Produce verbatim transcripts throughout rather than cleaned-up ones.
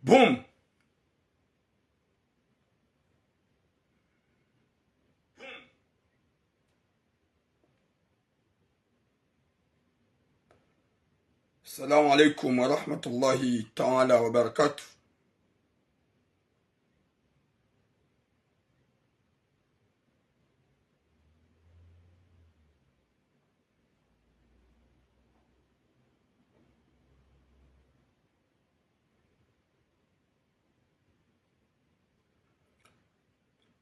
Boum. Salam alaikum wa rahmatullahi ta'ala wa barakatuh.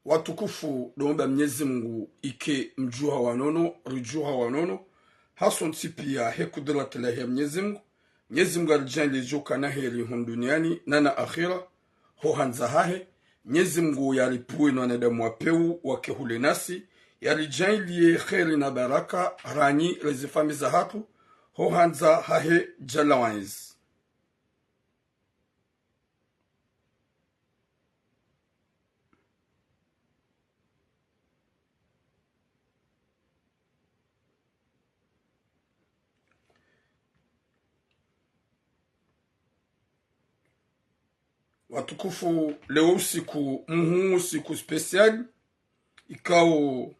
Watukufu, ndo omba Mnyezi Mungu ike mdjuha wa nono, ridjuha wa nono, hasontsi pia he kudrat lahe Mnyezi Mungu. Mnyezi Mungu yaridjaanlie djo kana heri hunu duniani, na na akhira, ho handza hahe. Mnyezi Mungu yaripvuwe no wanadamu wa pewu wake hule nasi, yaridjaanlie kheri na baraka, ranyi, leze famiyi zahatru, ho handza hahe Jalla wa Izz. Watukufu, leo usiku muhuu, usiku spécial, ikao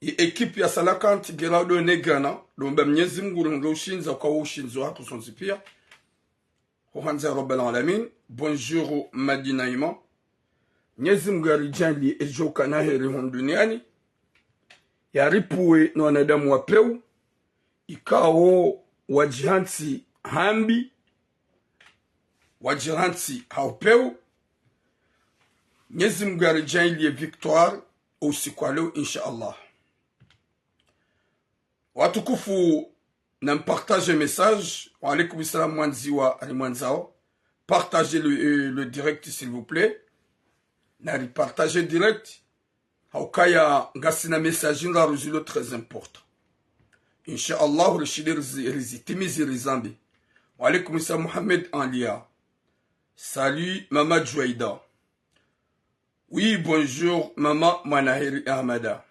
ye équipe ya Salakanti ngela ndo negana, ndo omba Mnyezi Mungu ndo ushindza kwa ushindzi wahatru sontsi pia. Ho handza ya Rabbal Alamin. Bonjour Madina Iman. Mnyezi Mungu yaridjaanlie edjo kana heri hunu duniani, yaripvuwe no wanadamu wa pewu, ikao wadjihantsi hambi, wadjihantsi ha upewu. Mnyezi Mungu yaridjaanlie victoire usiku wa leo, insha Allah. Watukufu, na mpartage message. Wa alaikum salam, mwandziwa, ali mwandzao. Partagez le, euh, le direct, s'il vous plaît. Na ripartage direct. Haukaya ngasina message ndraru zilo très important. Insha Allah, rishinde rizi-, rizitimizi rizambe. Wa alaikum salam, Mohamed Anlia. Salut, Mama Djouaida. Oui, bonjour, Mama Mwanaheri Ahmada.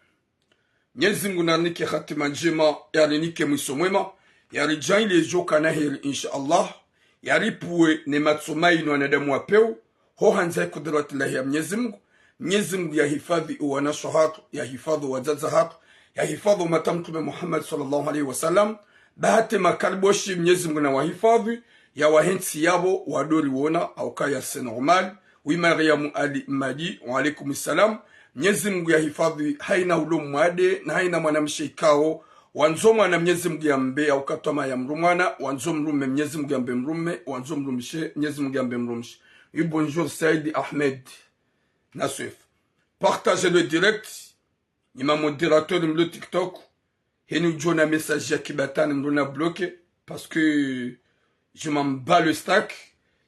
Mnyezi Mungu narinike hatima ndjema, yarinike mwiso mwema, yaridjaanlie djo kana heri, insha Allah, yaripvuwe ne matso mayi no wanadamu wa pewu, ho handza he kudrat lahe ya Mnyezi Mungu. Mnyezi Mungu yahifadhwi owanashe wahatru, yahifadhwi owadzadze wahatru, yahifadhwi omata Mtrume Muhammad swallallahu alayhi wa sallam, bahati makariboshi Mnyezi Mungu nawahifadhwi, yawahentsi yapvo wadori wona, haukaya c'est normal. Oui, Mariam Ali Madi, wa alaikum salam. Mnyezi Mungu yahifadhwi haina ulo mwade, na haina mwanamshe ikao, wandzo mwana Mnyezi Mungu yambe, hauka twama ya mdru mwana, wandzo mdrume Mnyezi Mungu yambe mdrume, wandzo mdrumshe Mnyezi Mungu yambe mdrumshe. Oui, bonjour Said Ahmed Naswef. Partagez le direct. Nyi ma modérateur mlo TikTok, heni udjo ona message ya kibatani mlo na bloquer, parce que je m'en bats le steak.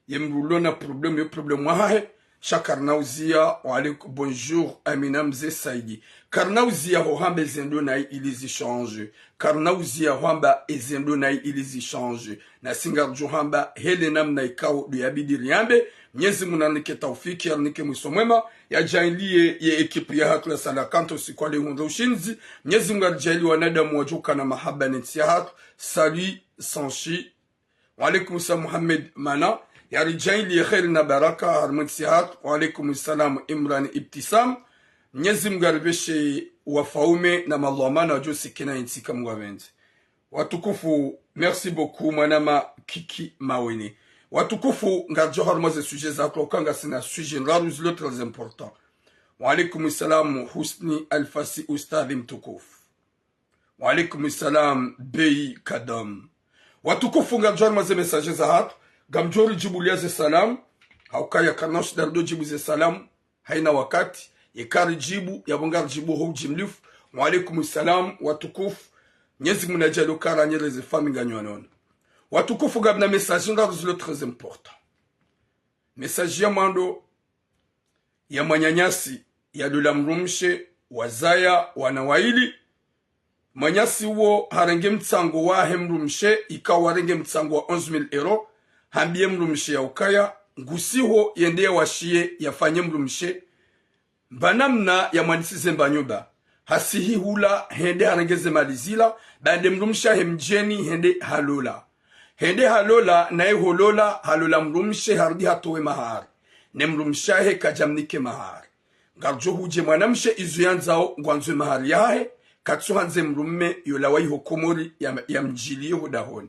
Ye mlo na problème, yo problème wahahe. Sha karina uziya, wa alaikum, bonjour, Amina Mze Saidi. Karina uziya ho hamba ezendro nayi ili zi change. Karina uziya ho hamba ezendro nayi ili zi change. Nasi ngaridjo hamba he le namna ikao ndo yabidi riyambe. Mnyezi Mungu narinike taufiki, yarinike mwiso mwema, yadjaanlie ye équipe yahatru ya Salakanti usiku wa leo ihundre ushindzi. Mnyezi Mungu yaridjaanlie wanadamu wadjo kana mahaba ne ntsi yahatru. Salut, Sanchi. Wa alaikum salam, Mohamed Mana. Yaridjaanlie kheri na baraka harimwa entsi yahatru. Wa alaikum salam, Imran Ibtisam. Mnyezi Mungu yaripveshe wafaume na madhwamana wadjo sikina entsi kamwe wapvendze. Watukufu, merci beaucoup, mwanama Kiki Mawene. Watukufu, ngaridjo harumwa ze sujet zahatru, hauka ngasina sujet ndraru zilo très important. Wa alaikum salam, Husni Alfasi, ustadhi mtukufu. Wa alaikum salam, Bey Kadam. Watukufu, ngaridjo harumwa ze message zahatru, ngamdjo ridjibuliya ze salam, haukaya karina ushida ridjo djibu ze salam, haina wakati, yeka ridjibu, yapvo ngaridjibu ho ujimlifu. Wa alaikum salam, watukufu. Mnyezi Mungu nadjaanlie ukaya nyereze famiyi nganyi wa nono. Watukufu, ngamina message ndraru zilo très important. Message ya mwando, ya mwananyasi, yalola mdrumshe, wazaya wana wayili. Mwananyasi uwo harenge mtsango wahe mdrumshe, ikao warenge mtsango wa onze mille euros, hambiye mdrumshe ya ukaya, ngusiho yende yawashiye yafanye mdrumshe. Mba namna yamwanisize mba nyumba. Hasihi hula, hende harenge ze mali zila, baanda mdrumshe wahe mdjeni, hende halola. Hende halola, naye holola, halola mdrumshe, harudi hatowe mahari. Ne mdrumshe wahe kadjamnike mahari. Ngardjo hudje mwanamshe izo yandzao, ngwandzo ye mahari yahe, katsuhandze mdrume yola wa iho Komori ya, yamdjiliye ho dahoni.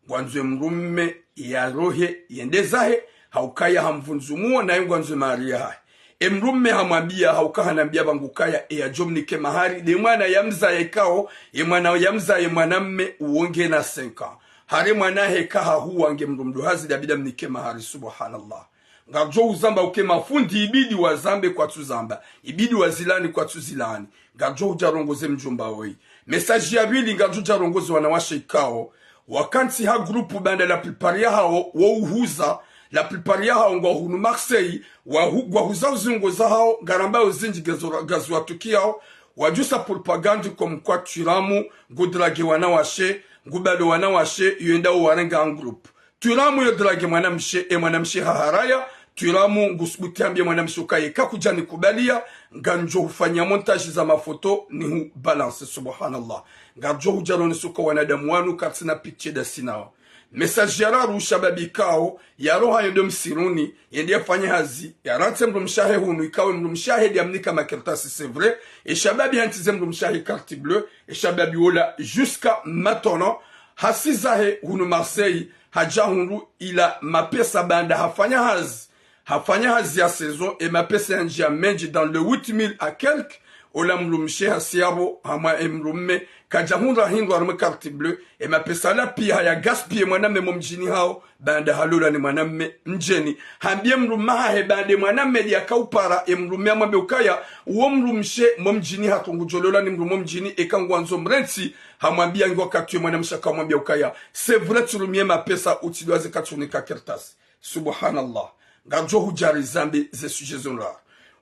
Ngwandzo ye mdrume yarohe, yende zahe, ha ukaya hamvundzu muo, naye ngwandzo ye mahari yahe. E mdrume hamwambia, ha uka hanambia pvangu ukaya, e yadjomnike mahari, nde mwana yamzaye ikao, ye mwana yamzaye mwanamme uwo ngena cinq ans. Hari mwana wahe kahahuwa nge mdru mdru hazi nde yabidi yamnike mahari, subhanallah. Ngardjo uzamba uke mafundi ibidi wazambe kwatsuzamba, ibidi wazilani kwatsuzilani. Ngardjo udja rongoze mdjomba woyi. Message ya pvili ngardjo udja rongoze wanawashe ikao, wakantsi ha groupe baanda la plupart yahao, wo uhuza, la plupart yahao ngwa hunu Marseille, wahu-, ngwahuza uzingo zahao, ngaramba yo zindji gazo-, gaziwatukiao, wadjusa propagande comme quoi Twiramu, ngu drague wanawashe, ngu balo wanawashe, yoenda uwarenga en groupe. Twiramu yo drague mwanamshe, e mwanamshe haharaya, Twiramu ngusubuti hambie mwanamshe ukaya eka kudjanikubalia, ngandjo hufanya montage za mafoto nihubalance, subhanallah. Ngardjo hudja ronesa uka wanadamu wanu katsina pitié ndasi nao. Message ya raru shababi ikao, yaroha yende msiruni, yende yafanye hazi, yarantse mdrumshe wahe hunu, ikao mdrumshe wahe nde yamnika makartasi, c'est vrai, e shababi hantsize mdrumshe wahe carte bleue, e shababi wola jusqu'à maintenant, hasi zahe hunu Marseille, hadja hundru ila mapesa baanda hafanya hazi. Hafanya hazi ya saison, e mapesa yandjia mendji dans les huit mille à quelques, ola mdrumshe hasi yapvo, hamwa e mdrume, kadja hundra hindru harumwa e carte bleue, e mapesa yala pia haya gaspiller mwanamme mo mdjini hao, baanda halola ni mwanamme mdjeni. Hambie mdrume wahahe baanda e mwanamme nde yakaupara, e mdrume hamwambia ukaya, uwo mdrumshe mo mdjini hatru ngudjolola ni mdru mo mdjini eka ngwandzo mrentsi, hamwambia ngi wakati ye mwanamshe akamwambia ukaya, c'est vrai tsirumie mapesa utsidwaze katsunika kartasi. Subhanallah. Ngardjo hudja rizambe ze sujets zo ndraru.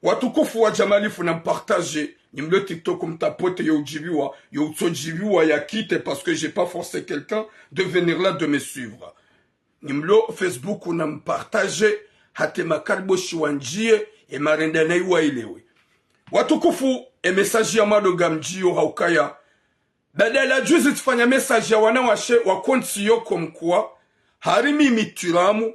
Watukufu wa Jamalifu na mpartage, nyi mlo TikTok mtapote yo udjibiwa, yo utsodjibiwa ya quitte parce que j'ai pas forcé quelqu'un de venir là de me suivre. Nyi mlo Facebook na mpartage, hata makariboshi wandjie, e marenda nayi waelewe. Watukufu, e message ya mwando ngamdjiyo ha ukaya, badala juzi tsifanya message ya wanawashe wa kontsi yo comme quoi, hari mimi Twiramu,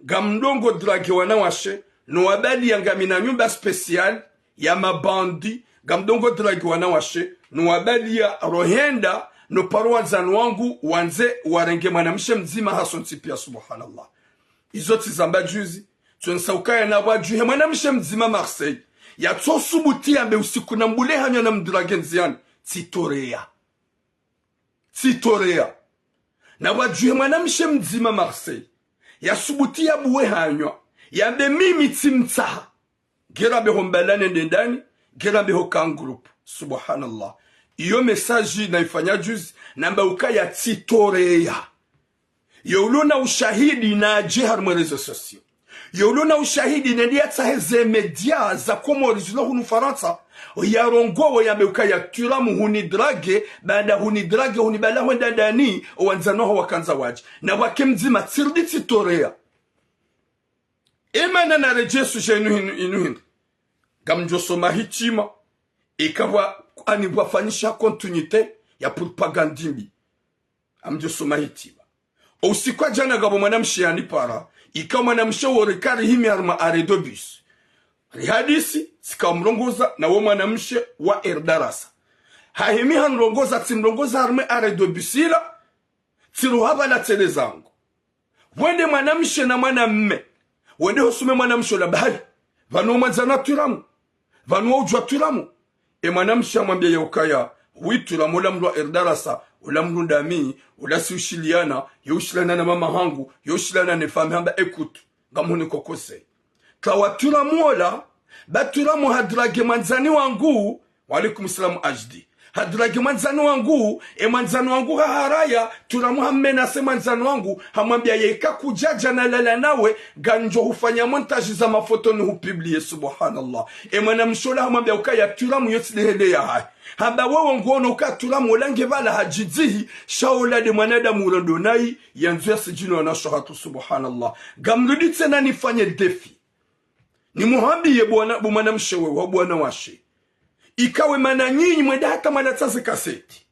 ngamdjo ngo drague wanawashe, no wabaliya ngamina nyumba spécial ya mabandi, ngamdjo ngo drague wanawashe, no wabaliya rohenda, no paro wandzani wangu, wandze warenge mwanamshe mdzima hasontsi pia, subhanallah. Izo tsizamba juzi, tsonesa ukaya na pvwadjuhe mwanamshe mdzima Marseille, yatsosubuti yambe usiku na mbule hanywa na mdrague ndziani, tsitoreya. Tsitoreya. Na pvwadjuhe mwanamshe mdzima Marseille, yasubuti yabuwe hanywa, yambe mimi tsimtsaha. Ngera mbe ho mbalane ndendani, ngera mbe ho ka en groupe. Subhanallah. Iyo message nayifanya juzi, namba ukaya tsitoreya. Yo ulo na ushahidi nadje harumwa réseaux sociaux. Yo ulo na ushahidi nende yatsahe ze média za Komori zilo hunu Farantsa, yarongowe yambe ukaya Twiramu hunidrague, baanda hunidrague, hunibala hwenda ndani, o wandzani waho wakandza wadje. Na pvwake mdzima, tsirudi tsitoreya. Emana naredjee sujet inu hindri, inu hindri. Ngamdjo soma hitima, eka pvwa, ani pvwafanyisha continuité ya propagande mbi. Ngamdjo soma hitima. O usiku wa djana ngapvo mwanamshe yanipara, ika mwanamshe wo reka rihimi harumwa arrêt de bus. Rihadisi, tsika mrongoza na wo mwanamshe wa Erdarasa. Hahimi hanrongoza, tsimrongoza harumwa arrêt de bus ila, tsiruha pvala tsende zangu. Pvwende mwanamshe na mwanamme. Wende hosume mwanamshe ola bahali. Pvanu wo mwandzani wa Twiramu. Pvanu wo udjuwa Twiramu. E mwanamshe hamwambia ya ukaya, wi Twiramu ola mdru wa Erdarasa, ola mdru ndami, ola si ushiliana, yo ushiliana na mama hangu, yo ushiliana ne fami hamba écoute, ngamhuni kokose. Kawa Twiramu ola, ba Twiramu hadrague mwandzani wangu, Wa alaikum salam H D. Hadrague mwandzani wangu, e mwandzani wangu haharaya, Twiramu hammenase mwandzani wangu, hamwambia yeka kudjadja nalala nawe, ngamdjo hufanya montage za mafoto nihupublie, subhanallah. E mwanamshe ola hamwambia ukaya Twiramu yo tsi ndehele yahahe. Hamba wewe nguono uka Twiramu ola nge pvala hadjidzihi, sha ola nde mwanadamu urondo nayi, yandzo yasidjini wanawashe hatru, subhanallah. Ngamrudi tsena nifanye défi. Nimuhambiye bwana, bo mwanamshe wewe, wa bwana washe. Ika we mana nyinyi mwenda hata mwalatsa ze kaseti.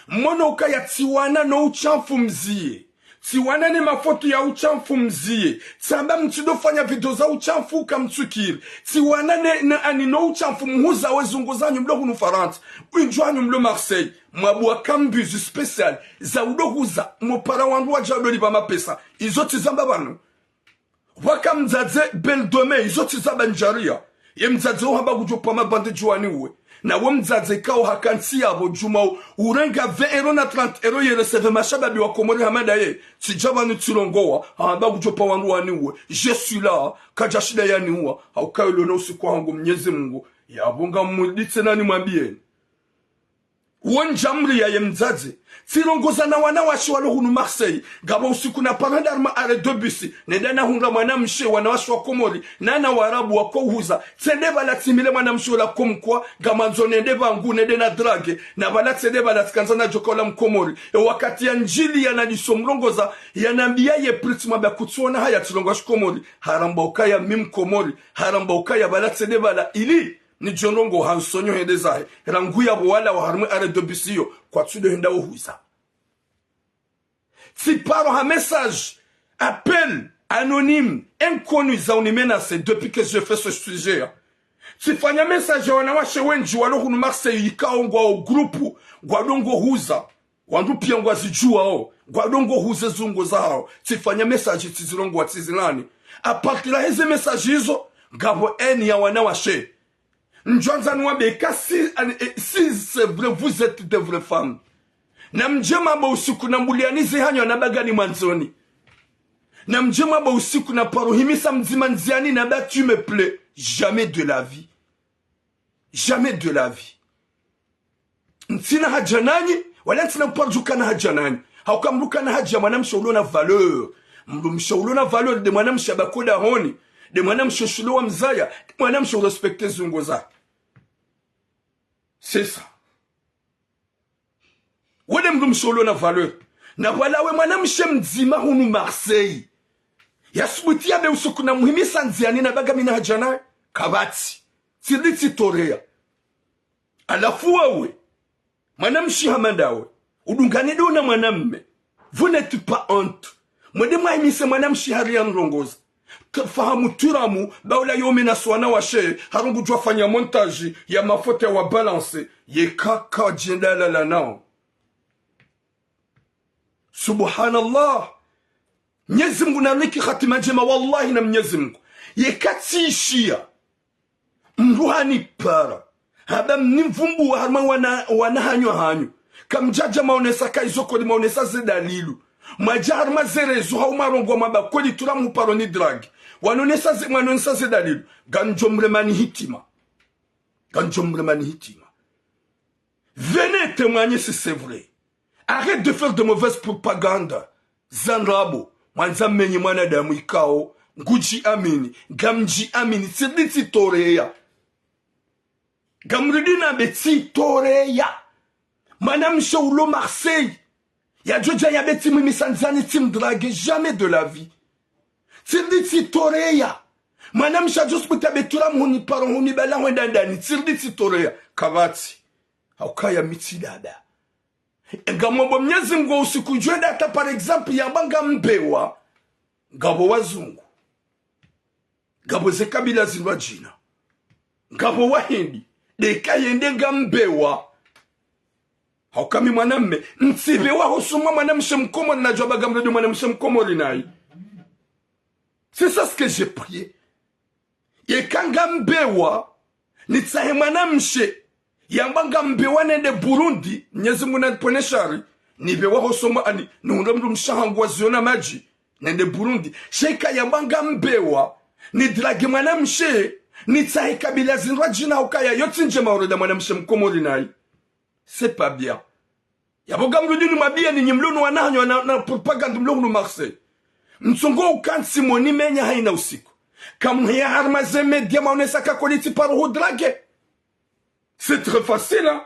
Mmono ukaya tsiwana no utshafu mzie. Tsiwana ne mafoto ya ushamfu mziye. Tsamba mtsido fanya video za ushamfu kamtsukiri. Tsiwana ne, ne ani no ushamfu mhuza we zungu zanyu mlo hunu Farantsa. Windji wanyu mlo Marseille. Mwabuwa kambuzi spécial. Za udo huza. Mopara wandru wadja udo liba mapesa. Izo tsizamba pvanu. Pvwaka mdzadze Belle de Mai, izo tsizamba ndjariya. Ye mdzadze uhamba kudjo pva mabandi djuwani uwe. Na we mdzadze kao haka ntsi yapvo djuma u-, urenga vingt euros na trente euros yele seve mashababi wa Komori hama ndaye. Tsidja pvanu tsirongowa, hamba kudjo pva wandru wani uwe. Je suis là, kadja shinda yani uwa. Hauka yo leo na usiku hangu Mnyezi Mungu. Yapvo ngamditse nani mwambiyeni. Wo ndjamri ya ye mdzadze. Tsirongoza na wanawashe walo hunu Marseille. Ngapvo usiku na paro nda harumwa arrêt de bus. Nende nahundra mwanamshe wanawashe wa Komori. Na na Warabu wako uhuza. Tsende pvala tsimile mwanamshe ola comme quoi. Ngamwandzo nende pvangu nende na drague. Na pvala tsende pvala tsikandza nadjoka ola Mkomori. E wakati yandjiliya nadiso mrongoza. Yanambiya ye prix mwamba kutsuona haya tsirongowa shikomori. Haramba ukaya mi Mkomori. Haramba ukaya pvala tsende pvala ili. Nidjo ndrongo hansonyo hende zahe. Rangu yapvo wala wa harumwa arrêt de bus iyo, kwatsudo henda uhuza. Tsiparo ha message, appel, anonyme, inconnu za uni menacer depuis que je fais ce sujet. Tsifanya message ya wanawashe wendji walo hunu Marseille ikao ngwao groupe, ngwado ngohuza. Wandru piya ngwazidjuwao, ngwado ngohuza zungu zahao, tsifanya message tsizirongowa tsizilani. À partir la heze message izo, ngapvo haine ya wanawashe. Ndjwandza niwambe ka si, ani, eh, si c'est vrai, vous êtes des vraies femmes. Na mdje mwambe usiku na mbuliani ze hanyo na bagani mwandzoni. Na mdje mwambe usiku na paro himisa mdzima ndziani na ba tu me plais. Jamais de la vie. Jamais de la vie. Ntsina haja nanyi, wala ntsina uparo djukana haja nanyi. Hauka mdru kana haja ya mwanamshe ulo na valeur. Mdrumshe ulo na valeur, nde mwanamshe abaki dahoni. Nde mwanamshe shule wa mzaya. Nde mwanamshe urespecte zungu za. C'est ça. Wende mdrumshe ulo na valeur. Na pvala we mwanamshe mdzima hunu Marseille. Yasubuti yambe usiku na muhimisa ndziani na baga mi na haja naye. Kapvatsi. Tsiridi tsitoreya. Halafu wewe, mwanamshe hama ndawe, udungane do na mwanamme. Vous n'êtes pas honte. Mwende mwahimise mwanamshe hari ya mrongoza. Tafahamu turamu, ba ula yo menacer wanawashe, harungu djwa fanya montage ya mafoto ya wa balance, ye kaka djenda lala nao. Subhanallah. Mnyezi Mungu nanike hatima ndjema, wallahi na Mnyezi Mungu. Yeka tsishiya. Mdru hanipara. Hamba mnimvumbuwa harumwa wana, wana hanyu hanyu. Kamdjadja maonesa ka izo koli maonesa ze dalilu. Mwadja harumwa ze réseaux hau marongowa mwamba koli turamu paro ni drague. Wanonesa ze, mwanonesa ze dalilu. Ngamdjo mremani hitima. Ngamdjo mremani hitima. Venez témoigner si c'est vrai. Arrête de faire de mauvaises propagandes. Za ndrabo, mwandza mmenye mwanadamu ikao, ngudjiamini, ngamdjiamini, tsiridi tsitoreya. Ngamridi nambe tsitoreya. Mwanamshe ulo Marseille. Yadjodja yambe tsimwimisa ndziani tsimdrague, jamais de la vie. Tsiridi tsitoreya. Mwanamshe adjosubuti yambe turamu huni paro huni bala hwenda ndani, tsiridi tsitoreya. Kapvatsi. Haukaya mi tsi dada. Ngamwombo Mnyezi Mungu usiku djwenda hata, par exemple, yamba ngambewa. Ngapvo wazungu. Ngapvo ze kabila zindrwadjina. Ngapvo wahindi. Ndeka yende ngambewa. Hauka mi mwanamme. Ntsipvewa hosomwa mwanamshe mkomori nadjwa ba ngamridi mwanamshe mkomori nayi. C'est ça ce que j'ai prié. Yeka ngambewa, nitsahe mwanamshe, yamba ngambewa nende Burundi, Mnyezi Mungu nanipvwene shari, nipvewa hosomwa ani, nihundre mdrumshe hangu wa ziona madji, nende Burundi. Sha yeka yamba ngambewa, nidrague mwanamshe, nitsahe kabila zindrwadjina haukaya, yo tsi ndjema urenda mwanamshe mkomori nayi. C'est pas bien. Yapvo ngamrudi nimwambiyeni nyi mlo no wana hanyu na, na propagande mlo hunu Marseille. Mtsongo ukantsi moni menya haina usiku. Kamhiya harumwa ze média maonesa ka koli tsiparo hudrague. C'est très facile, hein.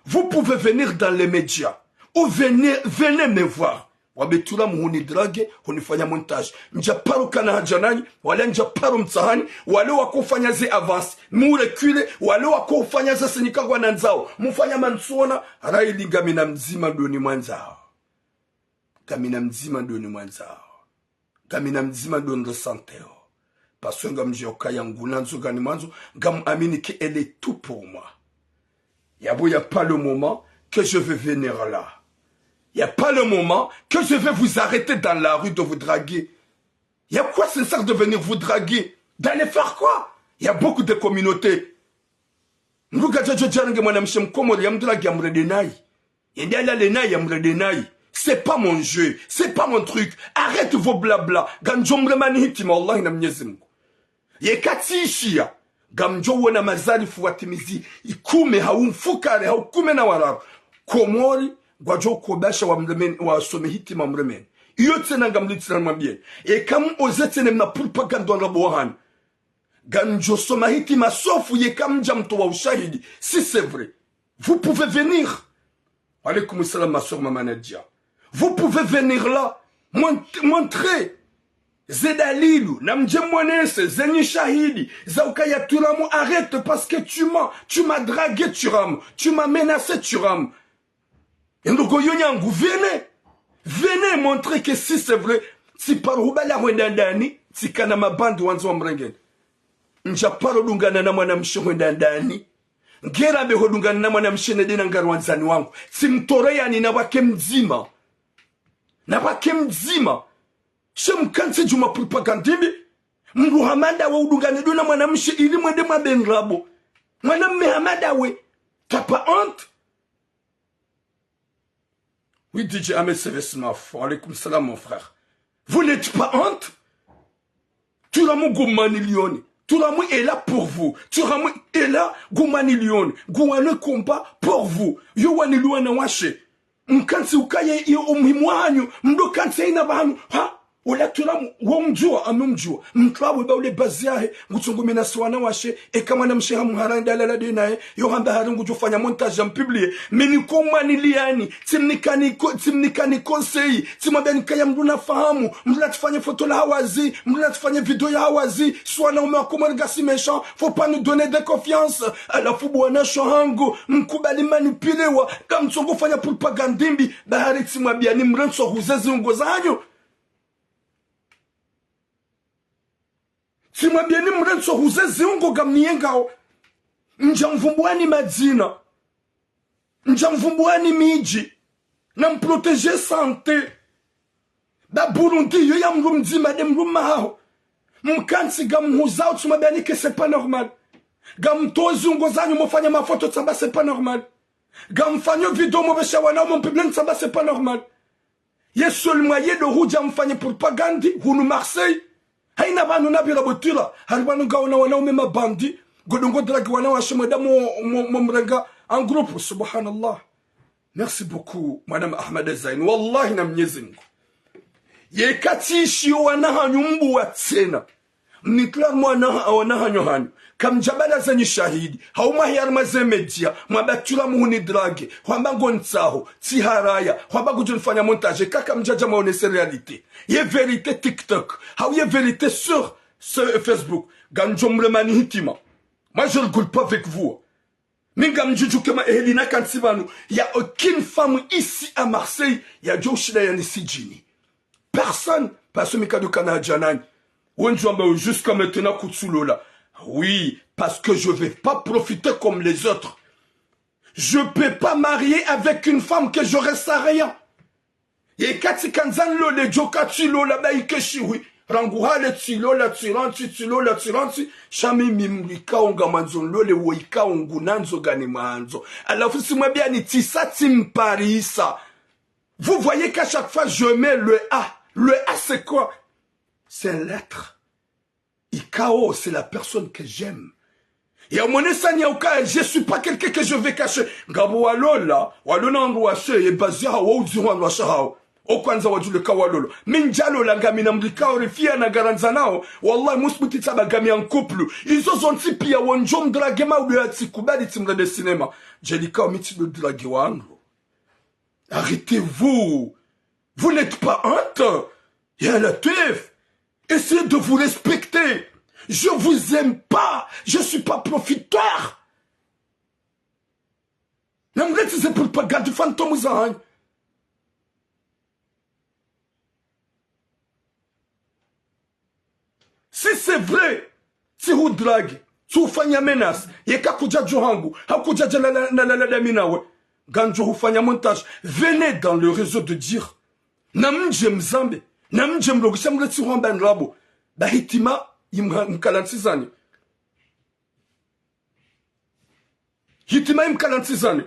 Vous pouvez venir dans les médias. Ou venez, venez me voir. Wambe turamu huni drague, hunifanya montage. Ndjaparo kana haja nanyi, wala ndjaparo mtsahani, wale wakofanya ze avance, mu recule, wale wakofanya ze sinyika ngwanandzao, mufanya mantsona, raili ngamina mdzima ndo nimwandzao. Ngamina mdzima ndo nimwandzao. Ngamina mdzima ndo niressentéo. Parce que ngamdjuwa ukaya ngunandzo, nganimwandzo, ngamuamini que elle est tout pour moi. Yapvo, y a pas le moment que je vais venir là. Y a pas le moment que je vais vous arrêter dans la rue de vous draguer. Y a quoi ça sert de venir vous draguer? D'aller faire quoi? Y a beaucoup de communautés. Mdru kadjadjo djarenge mwanamshe mkomori yamdrague yamrende nayi. Yende alale nayi yamrende nayi. C'est pas mon jeu, c'est pas mon truc. Arrête vos blabla. Ngamdjo mremani hitima, wallahi na Mnyezi Mngu. Yeka tsiishiya, ngamdjo wona mazarifu watimizi ikume hau mfukare hau kume na wararu. Komori, ngwadjo kobasha wamremeni, wasome hitima mremeni. Iyo tsena ngamlitsina mwambiyeni. Eka muoze tsena mna propagande wa ndrabo wahanu. Ngamdjo soma hitima sauf yeka mdja mtowa ushahidi. Si c'est vrai, vous pouvez venir. Wa alaykum salam, ma sœur Mama Nadia. Vous pouvez venir là. Mont-, montrer ze dalilu, na mdje mwonese zenyi shahidi za ukaya Turamu, arrête parce que tu m'as, tu m'as dragué Turamu, tu m'as menacé Turamu. Endrongo yo nyangu, venez. Venez montrer que si c'est vrai, tsiparo hubala hwenda ndani, tsikana mabandi wandzi wamrengeni. Ndjaparo dungana na mwanamshe hwenda ndani. Ngera be hodungana na mwanamshe nende na ngari wandzani wangu. Tsimtoreyani na wake mdzima. Na wake mdzima. She mkantsi djuma propagande mbi. Mdru hama ndawe udungane ndo na mwanamshe ili mwende mwabe ndrabo. Mwanamme hama ndawe. T'as pas honte? Oui, D J Ahmed Seves Maf. Wa alaykum salam, mon frère. Vous n'êtes pas honte? Turamu ngumwaniliyoni. Turamu est là pour vous. Turamu est là ngumwaniliyoni. Nguwane combat pour vous. Yo waniliwana washe. Mkantsi ukaye iyo umuhimu wahanyu. Mdo kantsi hayina pvahanu. Ha? Ola Turamu, wo mdjuwa, ame mdjuwa. Mtlawe ba ule bazi yahe, ngutsongo menacé wanawashe, eka mwanamshe hamuhara nda lala nde naye, yo hamba hari ngudjo fanya montage ya mpublié. Mi niko mwaniliyani, tsimnikani ko-, tsimnikani conseil, tsimwambiyani kaya mdru nafahamu, mdru natsifanye foto la hawazi, mdru natsifanye video ya hawazi, si wanaume wa Komori ngasi méchant, faut pas nous donner de confiance. Halafu bwana sho hangu, mkubali manipulewa, ngamtsongo fanya propagande mbi, ba hari tsimwambiyani mrentso huze ziungo zahanyu. Tsimwambiyeni mrentso huze ziungo ngamniyengao. Ndjamvumbuwani madzina. Ndjamvumbuwani midji. Na mprotéger santé. Ba Burundi yo ya mdru mdzima nde mdrumme haho. Mkantsi ngamhuzao tsimwambiyani que c'est pas normal. Ngamtowo ziungo zanyu mofanya mafoto tsamba c'est pas normal. Ngamfanyo video mopvesha wanaume mpublié tsamba c'est pas normal. Ye seul moyen ndo hudja mfanye propagande hunu Marseille. Hayina pvanu napvira butwira, hari pvanu ngaona wanaume mabandi, ngodungo drague wanawashe mwenda mo, mo, mo mrenga en groupe, subhanallah. Merci beaucoup, Madame Ahmada Zain. Wallahi na Mnyezi Mngu. Yeka tsiishiyo wana hanyu mbuwa tsena. Mnitrarmwa na, wana hanyu hanyu. Kamdjabala zenyi shahidi. Hauma hiyarma ze média. Mwamba Turamu huni drague. Hwamba ngonitsaho. Tsiharaya. Hwamba ngudjo nifanya montage. Kaka mdjadja mwaonese réalité. Ye vérité TikTok. Hau ye vérité sur ce Facebook. Ngamdjo mremani hitima. Moi, je rigole pas avec vous. Mi ngamdjudjuwa ke ma eheli na kantsi pvanu, y a aucune femme ici à Marseille yadjo ushinda yanisidjini. Personne, parce que mi kadjoka na hadja nanyi. Wendji wamba jusqu'à maintenant kutsulola. Oui, parce que je vais pas profiter comme les autres. Je peux pas marier avec une femme que j'aurai sans rien. Yeka tsikandza nilole djo katsilola ba ike shihwi. Rangu hale tsilola, tsirantsi, tsilola, tsirantsi. Sha mimi mdru ikao ngamwandzo nilole wo ikao ngunandzo nganimwandzo. Halafu tsimwambiyani tsisa tsimparisa. Vous voyez qu'à chaque fois je mets le A. Le A c'est quoi? C'est une lettre. Ikao, c'est la personne que j'aime. Ya mwenesa ni ya ukaya, je suis pas quelqu'un que je vais cacher. Ngapvo walola, walola wandru washe, ye bazi yahawo, udzi wandru washe hawo. Okwandza wadjule ka walola. Mi ndjalola ngamina mdru ikao rifiya na ngarandzanao. Wallahi, musbuti tsaba ngami en couple. Izo zontsi piya wondjo mdrague maudu ya tsikubali tsimrende cinéma. Djeli ikao mi tsindo drague wandru. Arrêtez-vous. Vous n'êtes pas honte? Ya Latwif, essayez de vous respecter. Je vous aime pas. Je suis pas profiteur. Namleti ze propagande fantôme zahanyu. Si c'est vrai, tsi hudrague, tsi hufanya menace, yeka kudjadjo hangu, hakudjadja na, na, na, na, na, dami nawe, ngamdjo hufanya montage. Venez dans le réseau de dire. Na mdje mzambe, na mdje mlogisha mle tsi hwamba ndrabo. Ba hitima imha-, mkalantsizani. Hitima imkalantsizani.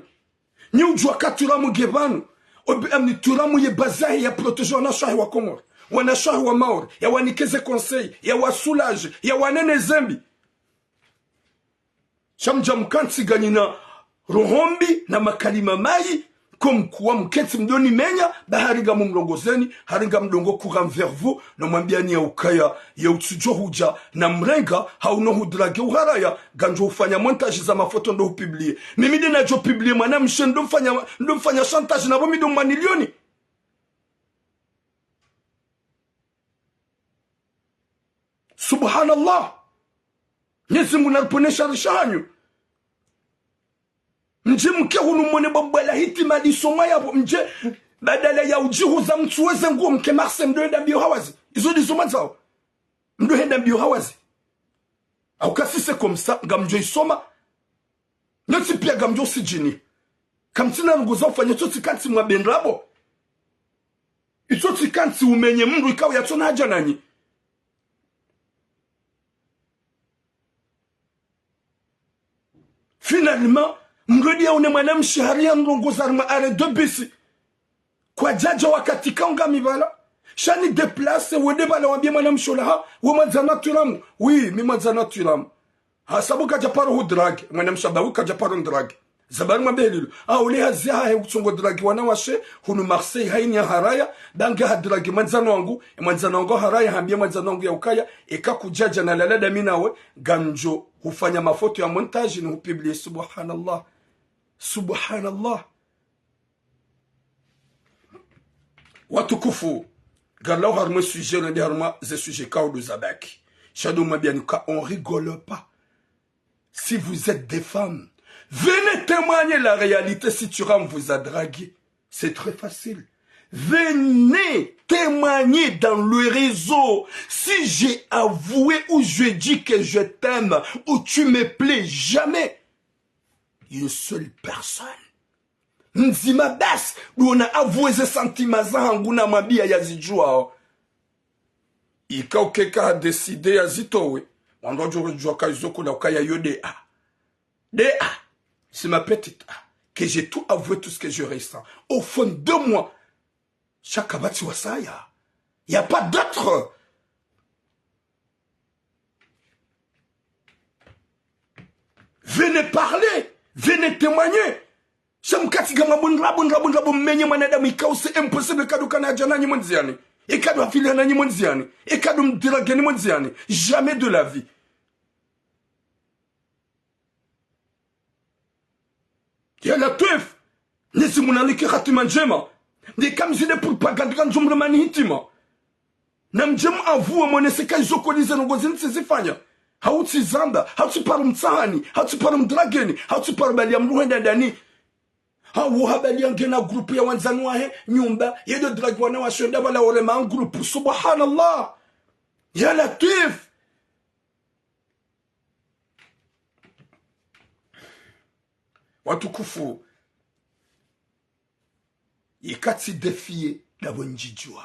Nyi udjua ka Turamu nge pvanu. Obi amni Turamu ye bazahe ya protéger wanashahe wa Komori. Wanashahe wa Maore. Ya wanikeze conseil. Ya wasoulager. Ya wanene zembi. Sha mdja mkantsi nganyina roho mbi na makalima mayi, comme quoi mkentsi mdoni menya, ba hari ngamumlongozeni, hari ngamdongo courant vers vous, no mwambiani ya ukaya, ye utsudjo hudja, na mrenga, hau no hudrague uharaya, ngamdjo hufanya montage za mafoto ndo hupublier. Mimi nde nadjo publier mwanamshe, ndo mfanya, ndo mfanya chantage, na bo mi ndo mwanilioni. Subhanallah. Mwenyezi Mungu nariponesha risha hanyu. Mdje mke hunu mwone bwabwala hitima lisomwa yapvo. Mdje badala ya udjihuza mtsuweze nguo mke Marseille mdo henda mbio hawazi. Izo ndizo mwandzao. Mdo henda mbio hawazi. Au ka si c'est comme ça, ngamdjo isoma. Nyontsi pia ngamdjo sidjini. Kamtsina ndrongo za ufanya, itso tsi kantsi mwabe ndrabo. Itso tsi kantsi umenye mndru ikao yatsona hadja nanyi. Finalement, mndru edi yaone mwanamshe hari ya ndrongo za harumwa arrêt de bus. Kwadjadja wakati kaunga mibala. Sha ni déplacer, wende bala wambie mwanamshe ola ha, we mwandzani wa Turamu. Oui, mi mwandzani wa Turamu. Ha sabu kadja paro hudrague, mwanamshe amba wi kadja paro ndrague. Zabari mwambe lilo. Ah, ule hazi hahe utsongo drague wanawashe, hunu Marseille haini ya haraya, ba nge hadrague mwandzani wangu, e mwandzani wangu haraya, hambie mwandzani wangu ya ukaya, eka kudjadja na lala dami nawe, ngamdjo hufanya mafoto ya montage ni hupublier, subhanallah. Subhanallah. Watukufu, ngarlawo harumwa sujet, nende harumwa ze sujet kaudu zabaki. Sha ndo mwambiani ka on rigole pas. Si vous êtes des femmes, venez témoigner la réalité si Thuram vous a dragué. C'est très facile. Venez témoigner dans le réseau. Si j'ai avoué ou je dis que je t'aime ou tu me plais, jamais. Une seule personne. Mdzima basi, ndo na avoué ze sentiments zahangu na mwambia yazidjuao. Ika ukeka ha décidé yazitowe, wandru wadjo djua ka izo kula ukaya yo D A. D A. C'est ma petite A. Que j'ai tout avoué, tout ce que je ressens. Au fond de moi. Sha kapvatsi wasaya. Y a pas d'autre. Venez parler, venez témoigner. Sha mkati ngamwambo ndrabo, ndrabo, ndrabo, mmenye mwanadamu ikao c'est impossible, ikado kana hadja nanyi mwandziani. Ikado hafiliha nanyi mwandziani. Ikado mdrague ni mwandziani. Jamais de la vie. Ya Latwif, Mwenyezi Mungu nanike hatima ndjema. Nde kamzide propagande ngamdjo mremani hitima. Na mdje mu avoué mwonese ka izo koli ze ndrongo zinu tsizifanya. Hautsi zamba, hautsi paro mtsahani, hautsi paro mdrageni, hautsi paro bali ya mdru henda ndani. Hau habali ya ngena groupe ya wandzani wahe, nyumba, yedo drague wanawashe nda bala orema en groupe. Subhanallah. Ya Latwif. Watukufu, ikatsi défier dapvo ndjidjua.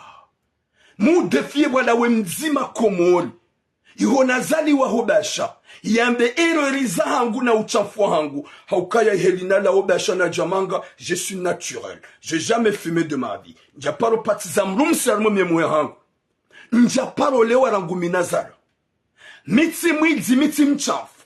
Mu défier bwana we mdzima Komori. Iho nazaliwa ho Basha. Yambe erreur zahangu na utshafu wahangu. Haukaya ihe lina la ho Basha na djamanga, je suis naturel. J'ai jamais fumé de ma vie. Ndjaparo patiza mdrumshe harumwa miemo yahangu. Ndjaparo lewa rangu mi nazalwa. Mi tsi mwidzi, mi tsi mtshafu.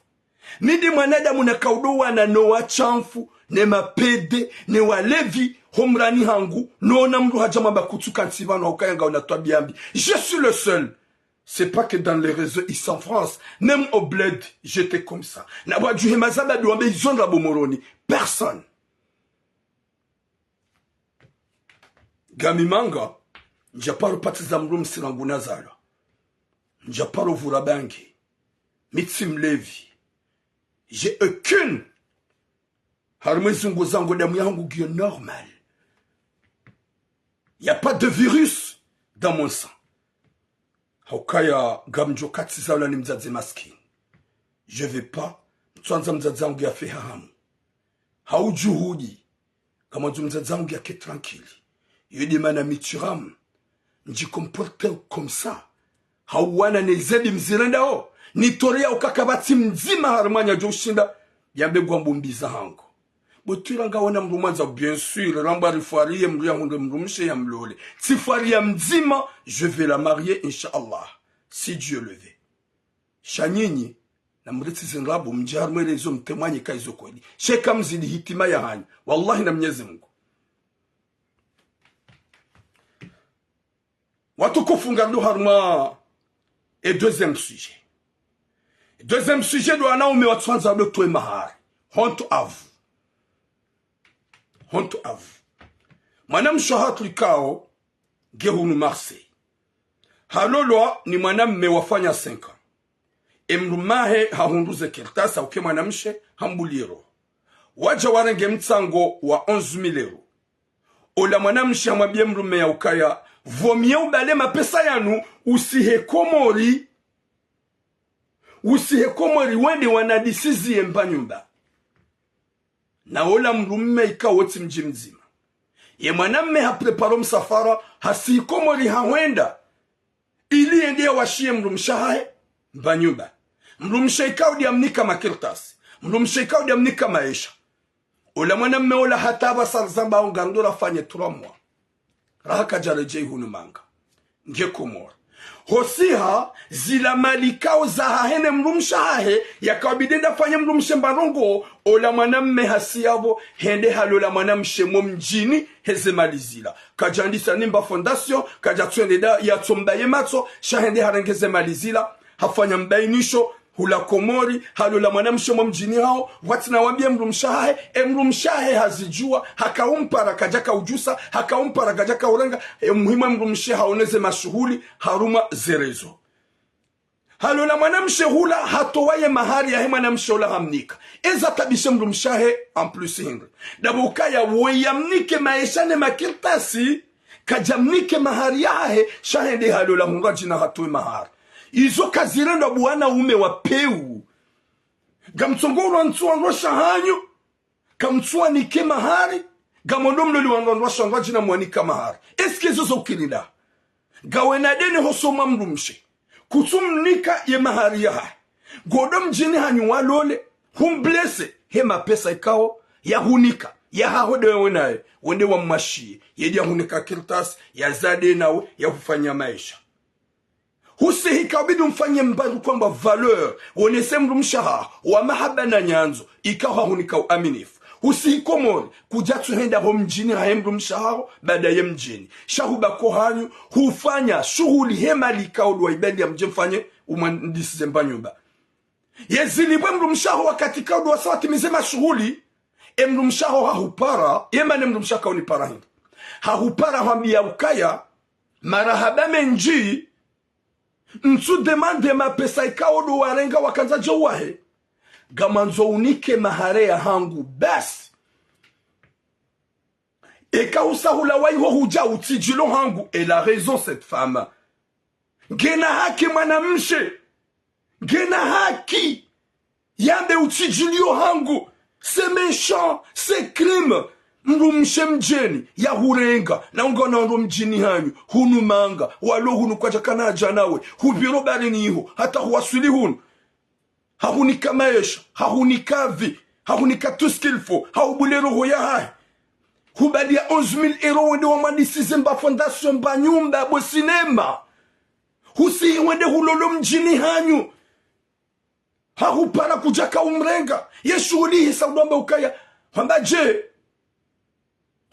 Mi ndi mwanadamu na kaudo wana no watshafu, ne mapede, ne walevi, ho mrani hangu, nona mdru hadja mwamba kutsu kantsi pvanu haukaya ngauna twabia mbi. Je suis le seul. C'est pas que dans les réseaux, ici en France. Même au bled, j'étais comme ça. Na wadjuhe mazaba ndo wambe izo ndrabo Moroni. Personne. Ngami manga, ndjaparo patiza mdrumshe rangu nazalwa. Ndjaparo vura bangi. Mi tsi mlevi. J'ai aucune. Harumwa ezungo zangu damu yangu ngiyo normal. Y a pas de virus dans mon sang. Haukaya ngamdjo katsi zaula ni mdzadze maskini. Je veux pas, mtswandza mdzadze wangu yafe ha hamu. Hau juhudi, ngamwandzo mdzadze wangu yake tranquille. Iyo nde mana mi tsiramu, ndji comporter comme ça. Hau wana ne zebi mzirendao, nitore ya ukaya kapvatsi mdzima harumwa nyi djo ushinda yambe ngwambo mbi za hangu. Bo twira ngawana mdru mwandza, bien sûr, ramba rifwariye mdru yahundre mdrumshe yamlole. Tsifwariya mdzima, je vais la marier, Inch'Allah, si Dieu le veut. Sha nyinyi, namritsi zindrabo, mdje harumwa réseaux mtemwanye ka izo kweli. Sha eka mzidi hitima ya hanyu, wallahi na Mnyezi Mungu. Watukufu, ngarendo harumwa e deuxième sujet. Deuxième sujet ndo wanaume watswandza ndo toe mahari. Honte à vous. Honte à vous. Mwanamshe hatru ikao nge hunu Marseille. Halolwa ni mwanamme wafanya cinq ans. E mdrumme wahe hahundru ze kartasi, uke mwanamshe hambulie roho. Wadja warenge mtsango wa onze mille euros. Ola mwanamshe hamwambie mdrumme ya ukaya, vaut mieux ubale mapesa yanu, usihe Komori, usihe Komori wende wanadisizie mba nyumba. Na ola mdrumme ikao tsi mdji mdzima. Ye mwanamme haprépare msafara, hasihi Komori hahwenda, ili yende yawashiye mdrumshe wahahe mba nyumba. Mdrumshe ikao nde yamnika makartasi. Mdrumshe ikao nde yamnika maesha. Ola mwanamme ola hata pvasa rizamba ngarendo rafanye trois mois. Raha kadjaredjei hunu manga. Nge Komori. Hosiha, zila mali ikao zahahe ne mdrumshe wahahe, yakao bidi yende yafanye mdrumshe mba ndrongoo, ola mwanamme hasiya pvo, hende halola mwanamshe mo mdjini, heze mali zila. Kadjandisa ni mba fondation, kadjatsu hende nda yatso mba ye matso, sha hende harenge ze mali zila, hafanya mbainisho, hula Komori, halola mwanamshe mo mdjini hawo, pvwatsina wambie mdrumshe wahahe, e mdrumshe wahahe hazidjua, hakaumpara kadjaka udjusa, hakaumpara kadjaka urenga, e muhimu e mdrumshe haoneze mashuhuli, harumwa ze réseaux. Halola mwanamshe hula, hatowa ye mahari yahe mwanamshe ola hamnika. Eza tabishe mdrumshe wahe, en plus hindri. Ndapvo ukaya woyi yamnike maesha ne makartasi, kadjamnike mahari yahahe, sha hende halola hundrwa djina hatowe mahari. Izo kazirendwa bo wanaume wa pewu. Ngamtsongo ulwa ntsu wandrwa sha hanyu, kamtsuwanike mahari, ngamwondo mloli wandrwa ndrwa sha ndrwa djina mwanika mahari. Est-ce que zo zo ukiri nda? Ngawena deni hosoni mwa mdrumshe. Kutsumnika ye mahari yahahe. Ngondo mdjini hanyu walole, humblesse, he mapesa ikao yahunika, yahaho nde wewe naye, wende wamwashiye, yende yahunika kartasi, yazade nawe, yahufanya maesha. Husihi ikao bidi umfanye mba ndru kwamba valeur, wonese mdrumshe wahaho, wa mahaba na nyandzo, ikao hahunika uaminifu. Husihi Komori, kudjatsu henda ho mdjini hahe mdrumshe wahaho, baada ye mdjini. Sha hubaki ho hanyu, hufanya shuhuli he mali ikao ndo waibali ya mdje mfanye, umwandisize mba nyumba. Yezilipvwe mdrumshe waho wakati ikao ndo wasa watimize mashuhuli, e mdrumshe waho hahupara, yemba ne mdrumshe waho kaunipara hindri. Hahupara hwambia ukaya, marahaba mendji, ntsu demande mapesa ikao ndo warenga wakandza djo wahe. Ngamwandzo unike mahari yahangu, basi. Eka usahula wa iho hudja utsidjilo hangu, elle a raison cette femme. Ngena haki mwanamshe. Ngena haki. Yambe utsidjilio hangu. C'est méchant, c'est crime. Mdrumshe mdjeni, yahurenga, na ungana wandru mdjini hanyu, hunu manga, walo hunu kwadjakana hadja nawe, hupviro baharini iho, hata huwaswili hunu. Hahunika maesha, hahunika vie, hahunika tout ce qu'il faut, hahubulie roho yahahe. Hubalia onze mille euros wende wamwandisize mba fondation, mba nyumba, bo cinéma. Husihi wende hulolo mdjini hanyu. Hahupara kudjaka umrenga. Ye shuhuli hisa udwamba ukaya. Hwamba dje.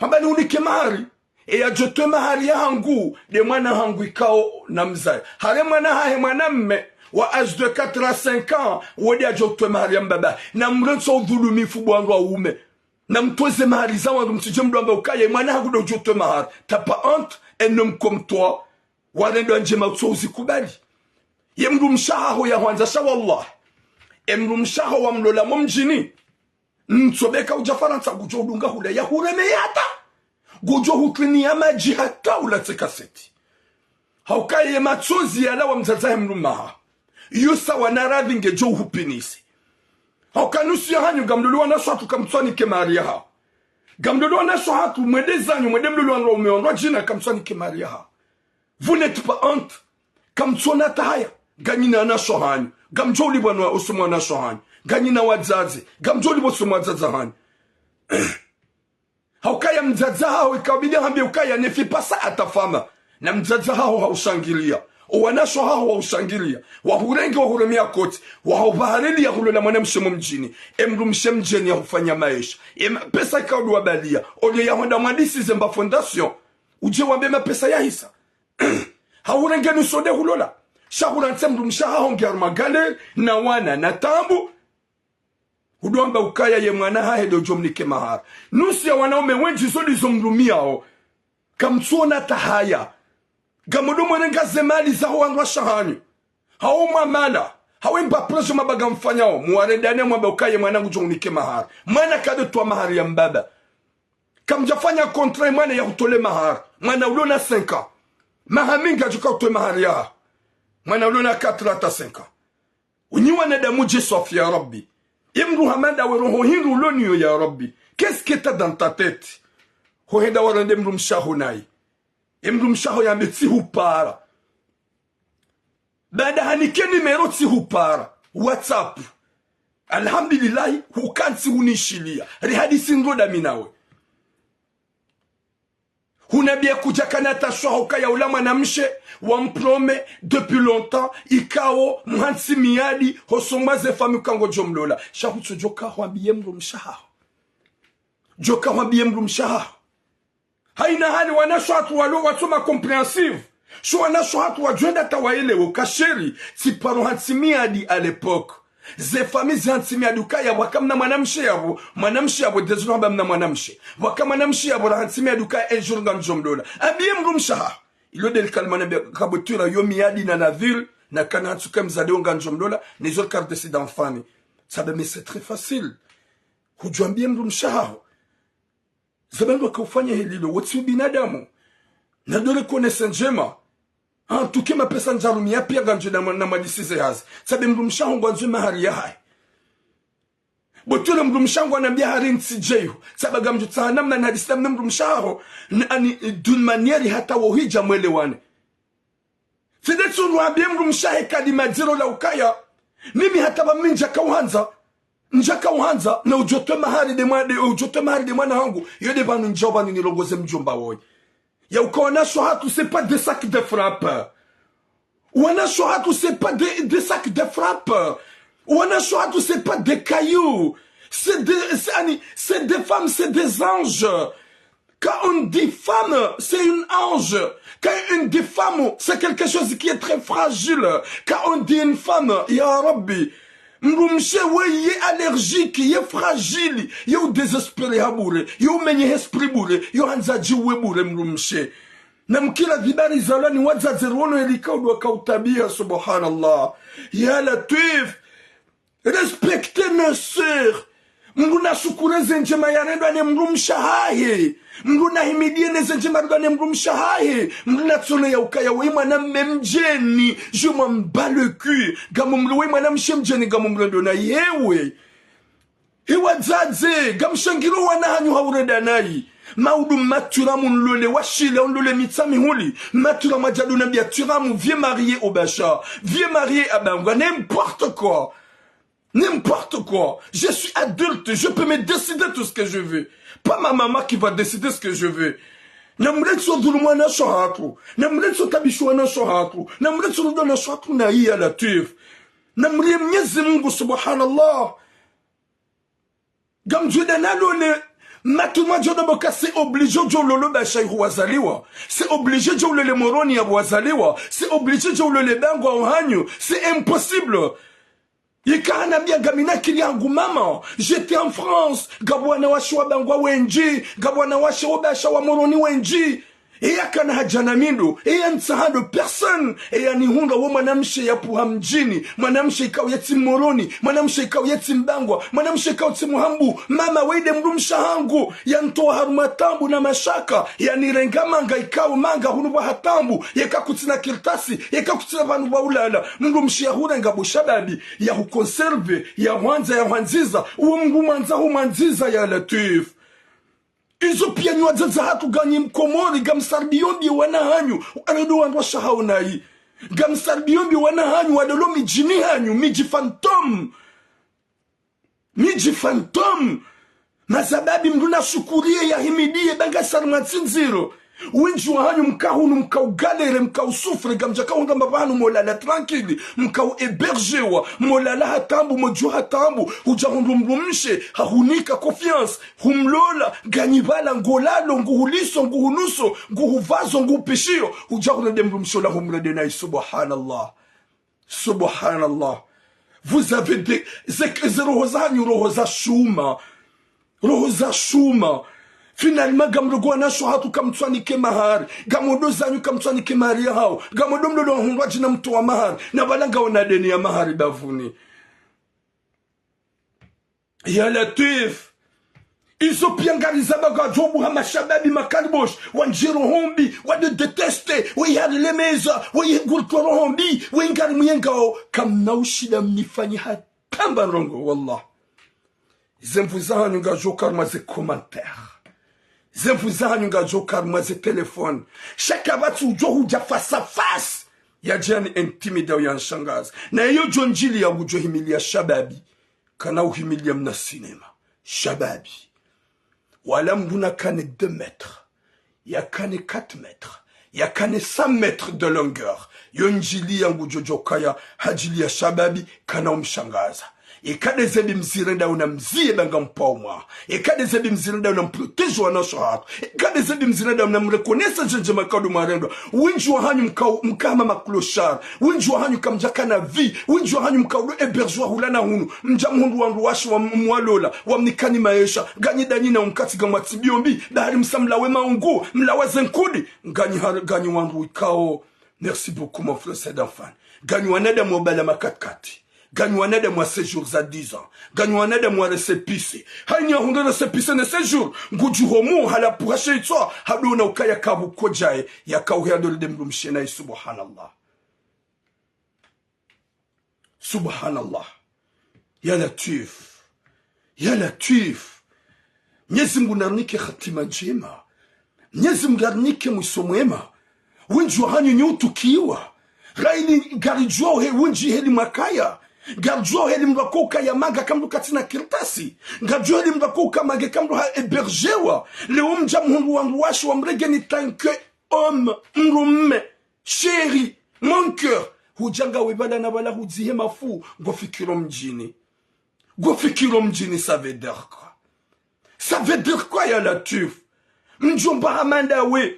Hamba ni unike mahari. Eya djo toe mahari yahangu, nde mwana hangu ikao namzaye. Hale mwana hahe mwanamme, wa âge de quatre à cinq ans, wo nde yadjo toe mahari ya mbaba. Na mrentso udhulumifu bo wandru waume. Na mtoze mahari za wandru mtsidje mdwamba ukaya, mwana hangu ndo udjo toe mahari. T'as pas honte, un homme comme toi. Warendwa ndjema utso uzikubali. Ye mdrumshe waho yahwandza sha wallah. E mdrumshe waho wamlola mo mdjini. Ntso beka udja Farantsa ngudjo udunga hula ya hureme yata. Ngudjo hutriniya madji hata ula tse kaseti. Hauka ye matsozi yalawa mdzadze he mdrume haho, yo sawa na radhi ngedjo uhupvinise. Hauka nusu ya hanyu ngamlolwa na wanashe hatru kamtsuwanike mahari yahawo. Ngamlolwa na wanashe hatru, mwende zanyu, mwende mlolwa na wandru waume wandru wadjina kamtsuwanike mahari yahawo. Vous n'êtes pas honte? Kamtsuona hata haya? Nganyina wanashe hanyu, ngamdjo ulipvwa na usoni mwa wanashe hanyu. Nganyina wadzadze, ngamdjo ulipvwa usoni mwa wadzadze hanyu. Haukaya mdzadze haho ikabidi hambie ukaya ne fille pas ça à ta femme. Na mdzadze haho haushangilia. O wanashe haho waushangilia. Wahurenge wahuremea koti. Wahupvaharili ya hulola mwanamshe mo mdjini. E mdrumshe mdjeni ya hufanya maesha. E mapesa ikaudu wabalia. Olio ya honda mwandisi ze mba fondation. Udje wambe mapesa yahisa. Hahurenge nusu nde hulola. Sha hurantse mdrumshe haho nge harumwa galère, na wana, na taabu. Hudwamba ukaya ye mwana hahe ndo udjo mnike mahari. Nusu ya wanaume wendji zo ndizo mrumiao. Kamtsuona hata haya. Ngamdjo mwerenga ze mali zaho wandru washe hanyu. Hau mwamala. Hau mba projet mabanga mfanyao. Muwarendane mwambe ukaya ye mwana ngudjo unike mahari. Mwana kado twa mahari ya mbaba. Kamdjafanya contrat mwana ya hutole mahari. Mwana ulo na cinq ans. Maha minga djuka utwe mahari ya. Mwana ulo na quatre hata cinq ans. Unyi wanadamu dje swafi ya Rabbi. Ye mdru hama ndawe roho hindru ulo nayo ya Rabbi. Qu'est-ce que t'as dans ta tête? Hohenda warende mdrumshe haho nayi. Ye mdrumshe haho yambe tsihupara. Baada hanike numéro tsihupara. WhatsApp. Alhamdulillahi, hukantsi hunishilia. Rihadisi ndro dami nawe. Hunambia kudjakana hata shwaha ukaya ula mwanamshe wa mprome depuis longtemps, ikao mhantsi miadi, hosomwa ze famille uka ngodjo mlola. Sha hutsodjoka hwambie mdrumshe haho. Djoka hwambie mdrumshe haho. Haina hali wanashe hatru walo watsoma compréhensive. Sho wanashe hatru wadjwenda hata waelewe uka chéri, tsiparo hantsi miadi à l'époque. Ze famille zihantsi miadi ukaya pvwaka mna mwanamshe yapvo, mwanamshe yapvo, désolé hamba mna mwanamshe. Pvwaka mwanamshe yapvo rahantsi miadi ukaya un jour ngamdjo mlola. Ambie mdrumshe haho. Ilo nde likalima nambia kabutwira yo miadi na nadhiri, na kana hantsi uka mzade wo ngamdjo mlola, ne zo likari décidé mfanye. Sabe, mais c'est très facile. Hudjwambie mdrumshe haho. Ze mba ndo kaufanya helilo, wo tsi ubinadamu. Na ndo reconnaissance ndjema. Hantuke mapesa ndjarumia pia ngamdjo na mwa-, na mwandisi ze hazi. Sabe mdrumshe haho ngwandzo mahari yahahe. Botwira mdrumshe haho ngwanambia hari ntsi djeyo. Sabe ngamdjo tsaha namna nahadisi na mdrumshe haho. N-, ani, d'une manière hata wo hidja mwelewane. Tsi nde tsu nrwambie mdrumshe hahe kalima dziro la ukaya. Mimi hata pvami ndjaka uhandza. Ndjaka uhandza, na udjo twe mahari nde mwa-, nde, udjo twe mahari nde mwana hangu. Yo nde pvanu ndjao pvanu nilongoze mdjomba woyi. Ya uka wanashe hatru, c'est pas des sacs de frappe. Wanashe hatru, c'est pas des, des sacs de frappe. Wanashe hatru, c'est pas des cailloux. C'est des, c'est, ani, c'est des femmes, c'est des anges. Quand on dit femme, c'est une ange. Quand on dit femme, c'est quelque chose qui est très fragile. Quand on dit une femme, ya Rabbi, mdrumshe we ye allergique, ye fragile, ye u désespéré ha bure, ye umenye esprit bure, ye handza djiwe bure mdrumshe. Na mkila dhibari zalwa ni wadzadze rwono elika udwa kautabia, subhanallah. Ya Latwif, respectez nos sœurs. Mdru nashukuru ze ndjema yarendwa ne mdrumshe hahe. Mdru nahimidie ne ze ndjema yarendwa ne mdrumshe hahe. Mdru natsone ya ukaya we mwana mme mdjeni. Je m'en bats le cul. Ngamumri we mwanamshe mdjeni ngamumrendo na yewe. He wadzadze, ngamshangiro wana hanyu ha urenda nayi. Maudu matwira munlole, washile, unlole mitsa mihuli. Matwira mwadjadu nambia twira mu vieux marié au basha. Vieux marié à bangwa. N'importe quoi. N'importe quoi. Je suis adulte, je peux me décider tout ce que je veux. Pas ma maman qui va décider ce que je veux. Namletse udhulumu wanashe hatru. Namletse utabisha wanashe hatru. Namletse uruda wanashe hatru na iya Latwif. Namrie Mnyezi Mungu subhanallah. Ngamdjwenda nalole, matru mwadjo namba ka c'est obligé udjo ulole Basha iho wazaliwa. C'est obligé udjo ulole Moroni yapvo wazaliwa. C'est obligé udjo ulole Bangwa ohanyu. C'est impossible. Yika hanambia ngamina akili yangu mama. J'étais en France. Ngapvo wanawashe wa Bangwa wendji. Ngapvo wanawashe wa Basha wa Moroni wendji. Eya kana hadja na mi ndo, eya ntsaha ndo personne, eya nihundra wo mwanamshe yapvuha mdjini, mwanamshe ikao yetsi Moroni, mwanamshe ikao yetsi Mbangwa, mwanamshe ikao tsi Muhambu, mama weye nde mdrumshe wahangu, yanitowa harumwa taabu na mashaka, yanirenga manga ikao manga hunu pvwa ha taabu, yeka kutsina kartasi, yeka kutsina pvanu pvwa ulala, mdrumshe yahurenga bo shababi, yahuconserve, yahwandza, yahwandziza, uwo mdru mwandza humwandziza ya Latwif. Izo piya nyi wadzadze hatru nganyi Mkomori, ngamsaribiyo mbi wana hanyu, walo ndo wandru washe hawo nayi. Ngamsaribiyo mbi wana hanyu, walo lo midjini hanyu, midji fantôme. Midji fantôme. Mashababi mdru nashukuriye yahimidiye, ba ngasi harumwa tsindziro. Wendji wahanyu mka hunu, mka ugalere, mka usouffre, ngamdjaka hundra mbapvi hanu molala tranquille, mka uhébergewa, molala ha taabu, modjo ha taabu, hudja hundru mdrumshe, hahunika confiance, humlola, nganyi pvala, ngolalo, nguhuliso, nguhunuso, nguhupvazo, nguhupishiyo, hudja hurende mdrumshe ola humrende nayi, subhanallah. Subhanallah. Vous avez des, ze, ze roho zahanyu, roho za shuma. Roho za shuma. Finalement, ngamdjo wana washe hatru kamtswanike mahari. Ngamdjo zanyu kamtswanike mahari yahawo. Ngamdjo mlolo wahundrwa djina mtowa mahari. Na pvala ngawona deni ya mahari bapvuni. Ya Latwif. Izo piya ngarizamba ngadjo buha mashababi makalibosh. Wandjiro hombi. Wade déteste. Weye harilemeza. Weye ngurtwa roho mbi. Weye ngari muyengao. Kamna ushinda mnifanye hata mba ndrongo, wallah. Ze mpvu zahanyu ngazidjo ka harumwa ze commentaire. Ze mpvu zahanyu ngazidjo ka harumwa ze téléphone. Sha kapvatsi udjo hudja face à face. Yadje yani intimida uyanishangaza. Na iyo djo ndjili ya ngudjo himiliya shababi. Kana uhimiliya mna cinéma. Shababi. Wala mdru nakane deux mètres. Yakane quatre mètres. Yakane cent mètres de longueur. Yo ndjili ya ngudjo djo kaya hadjili ya shababi kana umshangaza. Eka nde ze mbi mzirendao na mziye ba ngampvao mwaha. Eka nde ze mbi mzirendao na mprotégé wana washe hatru. Eka nde ze mbi mzirendao na mreconnaisse ze ndjema ikao ndo mwarendwa. Wendji wahanyu mka, mka hama maclochard. Wendji wahanyu kamdjaka na vie. Wendji wahanyu mka ulo hébergewa hula na hunu. Mdja mhundru wandru washe wa m-, mwalola. Wamnikani maesha. Nganyi dani na umkati ngamwatsibiyo mbi. Bahari msa mlawe maungu. Mlawa ze nkudi. Nganyi har-, nganyi wandru ikao. Merci beaucoup, mon frère Said Anfan. Nganyi wanadamu wa bala ma quatre-quatre. Nganyi wanadamu wa séjour za dix ans. Nganyi wanadamu wa récépissé. Hayini yahundre récépissé ne séjour. Ngudjo homu, halapvuha she itswa. Hadona ukaya kabu kodjaye. Yakauhe hadole nde mdrumshe nayi, subhanallah. Subhanallah. Ya Latwif. Ya Latwif. Mnyezi Mngu narinike hatima ndjema. Mnyezi Mngu narinike mwiso mwema. Wendji wahanyu nyi utukiwa. Rayili ngaridjuwao he wendji heli mwakaya. Ngaridjuwao heli mdru ako ukaya manga kamdru katsina kartasi. Ngaridjuwao heli mdru ako uka manga kamdru ha hébergewa. Leo mdja mhundru wandru washe wamrenge ni tant que homme, mdrume. Chéri, mon cœur. Hudja ngawe pvala na pvala hudzihe mafu, ngofikiro mdjini. Ngofikiro mdjini, ça veut dire quoi? Ça veut dire quoi, ya Latwif? Mdjomba hama ndawe.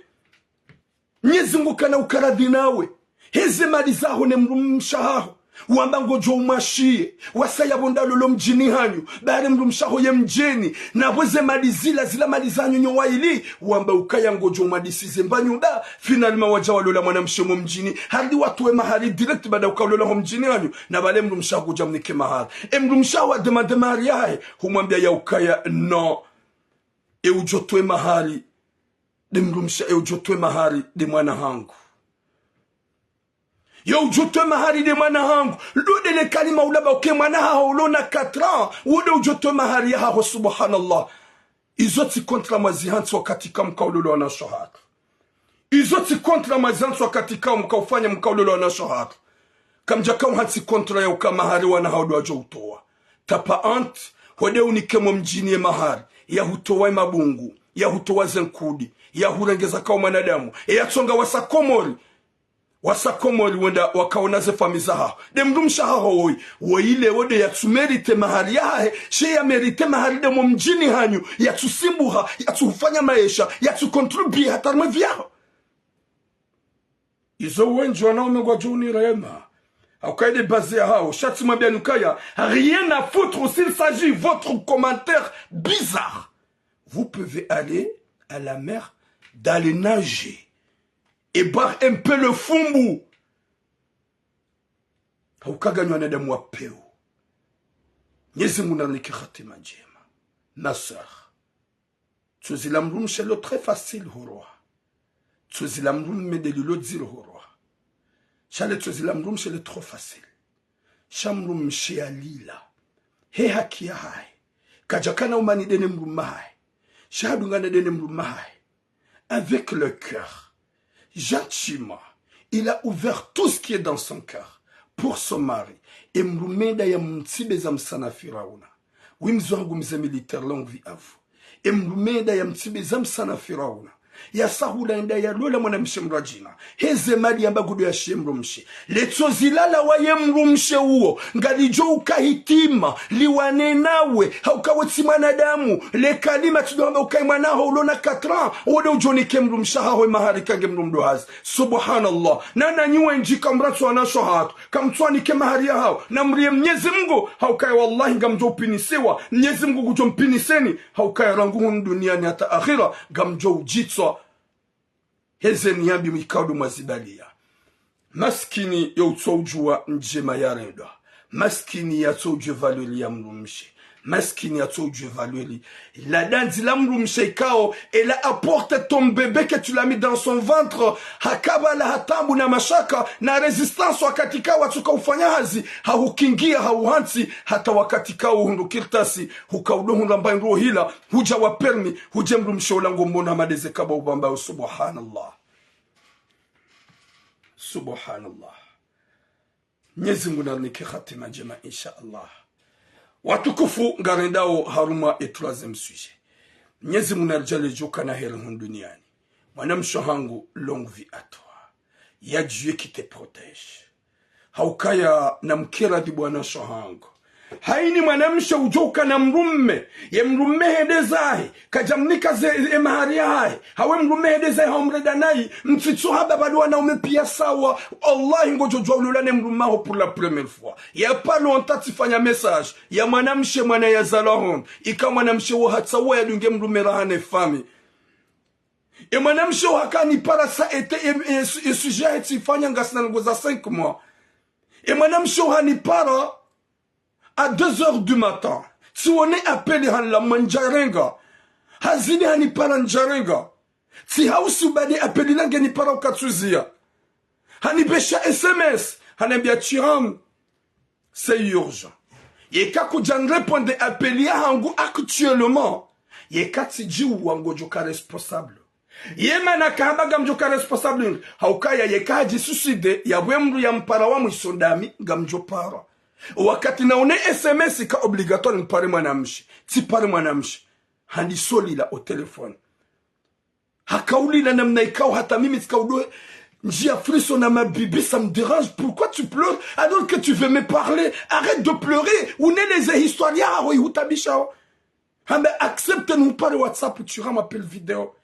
Mnyezi Mngu kana ukaradhi nawe. Heze mali zaho ne mdrumshe waho. Wamba ngodjo umwashiye, wasaya pvo ndalolo mdjini hanyu, bahari mdrumshe waho ye mdjeni, na pvo ze mali zila, zila mali zahanyu nyo wayili, wamba ukaya ngodjo umwadisize mba nyumba, finalement wadja walola mwanamshe mo mdjini, harudi watowe mahari direct baada uka ulola ho mdjini hanyu, na pvale mdrumshe waho kudja mnike mahari. E mdrumshe waho wa demande mahari yahahe, humwambia ya ukaya non. E udjo towe mahari, nde mdrumshe, e udjo towe mahari, nde mwana hangu. Yo udjo towe mahari nde mwana hangu. Lo nde le kalima ulamba uke mwana haho ulo na quatre ans. Wo nde udjo towe mahari yahaho, subhanallah. Izo tsi contrat mwazihantsi wakati ka mka ulola wana washe hatru. Izo tsi contrat mwazihantsi wakati ka mka ufanya mka ulola wana washe hatru. Kamdjaka uhantsi contrat ya uka mahari wana haho ndo wadjo utowa. Tapa ant, hwende unike mo mdjini ye mahari. Yahutowa ye mabungu. Yahutowa ze nkudi. Yahurengeza kao mwanadamu. E yatsonga wasa Komori. Wasa Komori wenda wakaona ze famiyi zahaho. Nde mdrumshe wahaho woyi. Woyi leo nde yatsu mérité mahari yahahe. She ya mérité mahari nde mo mdjini hanyu. Yatsu simbuha. Yatsu hufanya maesha. Yatsu contribuer hata harumwa e vie yaho. Izo wendji wanaume ngwadjo unirema. Hauka nde base yahawo. Sha tsi mwambia nyi ukaya, rien à foutre s'il s'agit votre commentaire bizarre. Vous pouvez aller à la mer, d'aller nager. Et barre un peu le fumbu. Hauka nyi wanadamu wa pewu. Mnyezi Mungu narinike hatima ndjema. Ma sœur. Tsozi la mdrumshe lo très facile huroha. Tsozi la mdrumme nde lilo dziro huroha. Sha le tsozi la mdrumshe le trop facile. Sha mdrumshe yalila. He haki yahahe. Kadjakana umani nde ne mdrumme wahahe. Sha hadungana nde ne mdrumme wahahe. Avec le cœur. Gentiment, il a ouvert tout ce qui est dans son cœur pour son mari. E mdrumme nda yamtsibe za msana Firauna. Oui, mze wangu mze militaire, longue vie à vous. E mdrumme nda yamtsibe za msana Firauna. Yasahula nda yalola mwanamshe mdrwadjina. Heze mali yamba ngudo yashiye mdrumshe. Le tsozi lalawa ye mdrumshe uwo, ngalidjo uka hitima, liwane nawe, hauka we tsi mwanadamu, le kalima tsi ndo hamba ukayi mwana haho ulo na quatre ans, wo nde udjo nike mdrumshe haho e mahari kange mdru mdru hazi. Subhanallah. Na nanyi wendji kamratsu wanashe hatru, kamtsu wanike mahari yahawo, na mriye Mnyezi Mungu, hauka ye wallahi ngamdjo upinisiwa, Mnyezi Mungu ngudjo mpiniseni, hauka ye rangu hunu duniani hata akhira, ngamdjo udjitswa. Heze niyambi mwikao ndo mwazibaliya. Maskini yo utso udjuwa ndjema yarendwa. Maskini yatso udjuwa valeur ya mdrumshe. Maskini yatso udjuwa valeur. La dandzi la mdrumshe ikao, elle a apporté ton bébé que tu l'as mis dans son ventre. Hakapvala ha taabu na mashaka, na résistance wakati ikao watsoka ufanya hazi, hahukingiya, hauhantsi, hata wakati ikao uhundru kartasi, huka udo hundra mbayi ndro hila, hudja wa permis, hudje mdrumshe ula ngomona madeze kaba ubamba, subhanallah. Subhanallah. Mnyezi Mungu narinike hatima ndjema, insha Allah. Watukufu, ngarendao harumwa e troisième sujet. Mnyezi Mungu naridjaanliye djuka na heri hunu duniani. Mwanamshe hangu, longue vie à toi. Y a Dieu qui te protège. Haukaya na mkira di bwana sho hangu. Hayini mwanamshe udjoka na mdrumme, ye mdrumme hende zahe, kadjamnika ze, e mahari yahahe, hawe mdrumme hende zahe haumrenda nayi, mtsitso hamba bado wanaume piya sawa, wallahi ngodjo djuwa ulula ne mdrumme haho pour la première fois. Y a pas longtemps tsifanya message, ya mwanamshe mwana yazalwa hunu, ika mwanamshe wo hatsaha yadunge mdrumme raha ne famille. E mwanamshe wo haka hanipara ça a été, e, e, e sujet yahe tsifanya ngasina ndrongoo za cinq mois. E mwanamshe wo hanipara à deux heures du matin. Tsiwone appel hanla mwandjarenga. Hazini hanipara ndjarenga. Tsihausi ubade appel lange nipara ukatsuziya. Hanipvesha S M S. Hanambia Tiram. C'est urgent. Yeka kudja nirépondre appel yahangu actuellement, yeka tsidjiwa ngodjoka responsable. Ye mana kahamba ngamdjoka responsable, haukaya yeka hadjisuicide, yapvo mdru yampara wa mwiso ndami, ngamdjopara. Wakati naone S M S ika obligatoire nipare mwanamshe. Tsipare mwanamshe. Handisolila o téléphone. Hakaulila namna ikao hata mimi tsika udo ndjia frisson na mabibi, ça me dérange. Pourquoi tu pleures alors que tu veux me parler ? Arrête de pleurer. Uneleze histoire yaho ihutabishao. Hamba accepte nihupare WhatsApp, tu rends m'appel vidéo.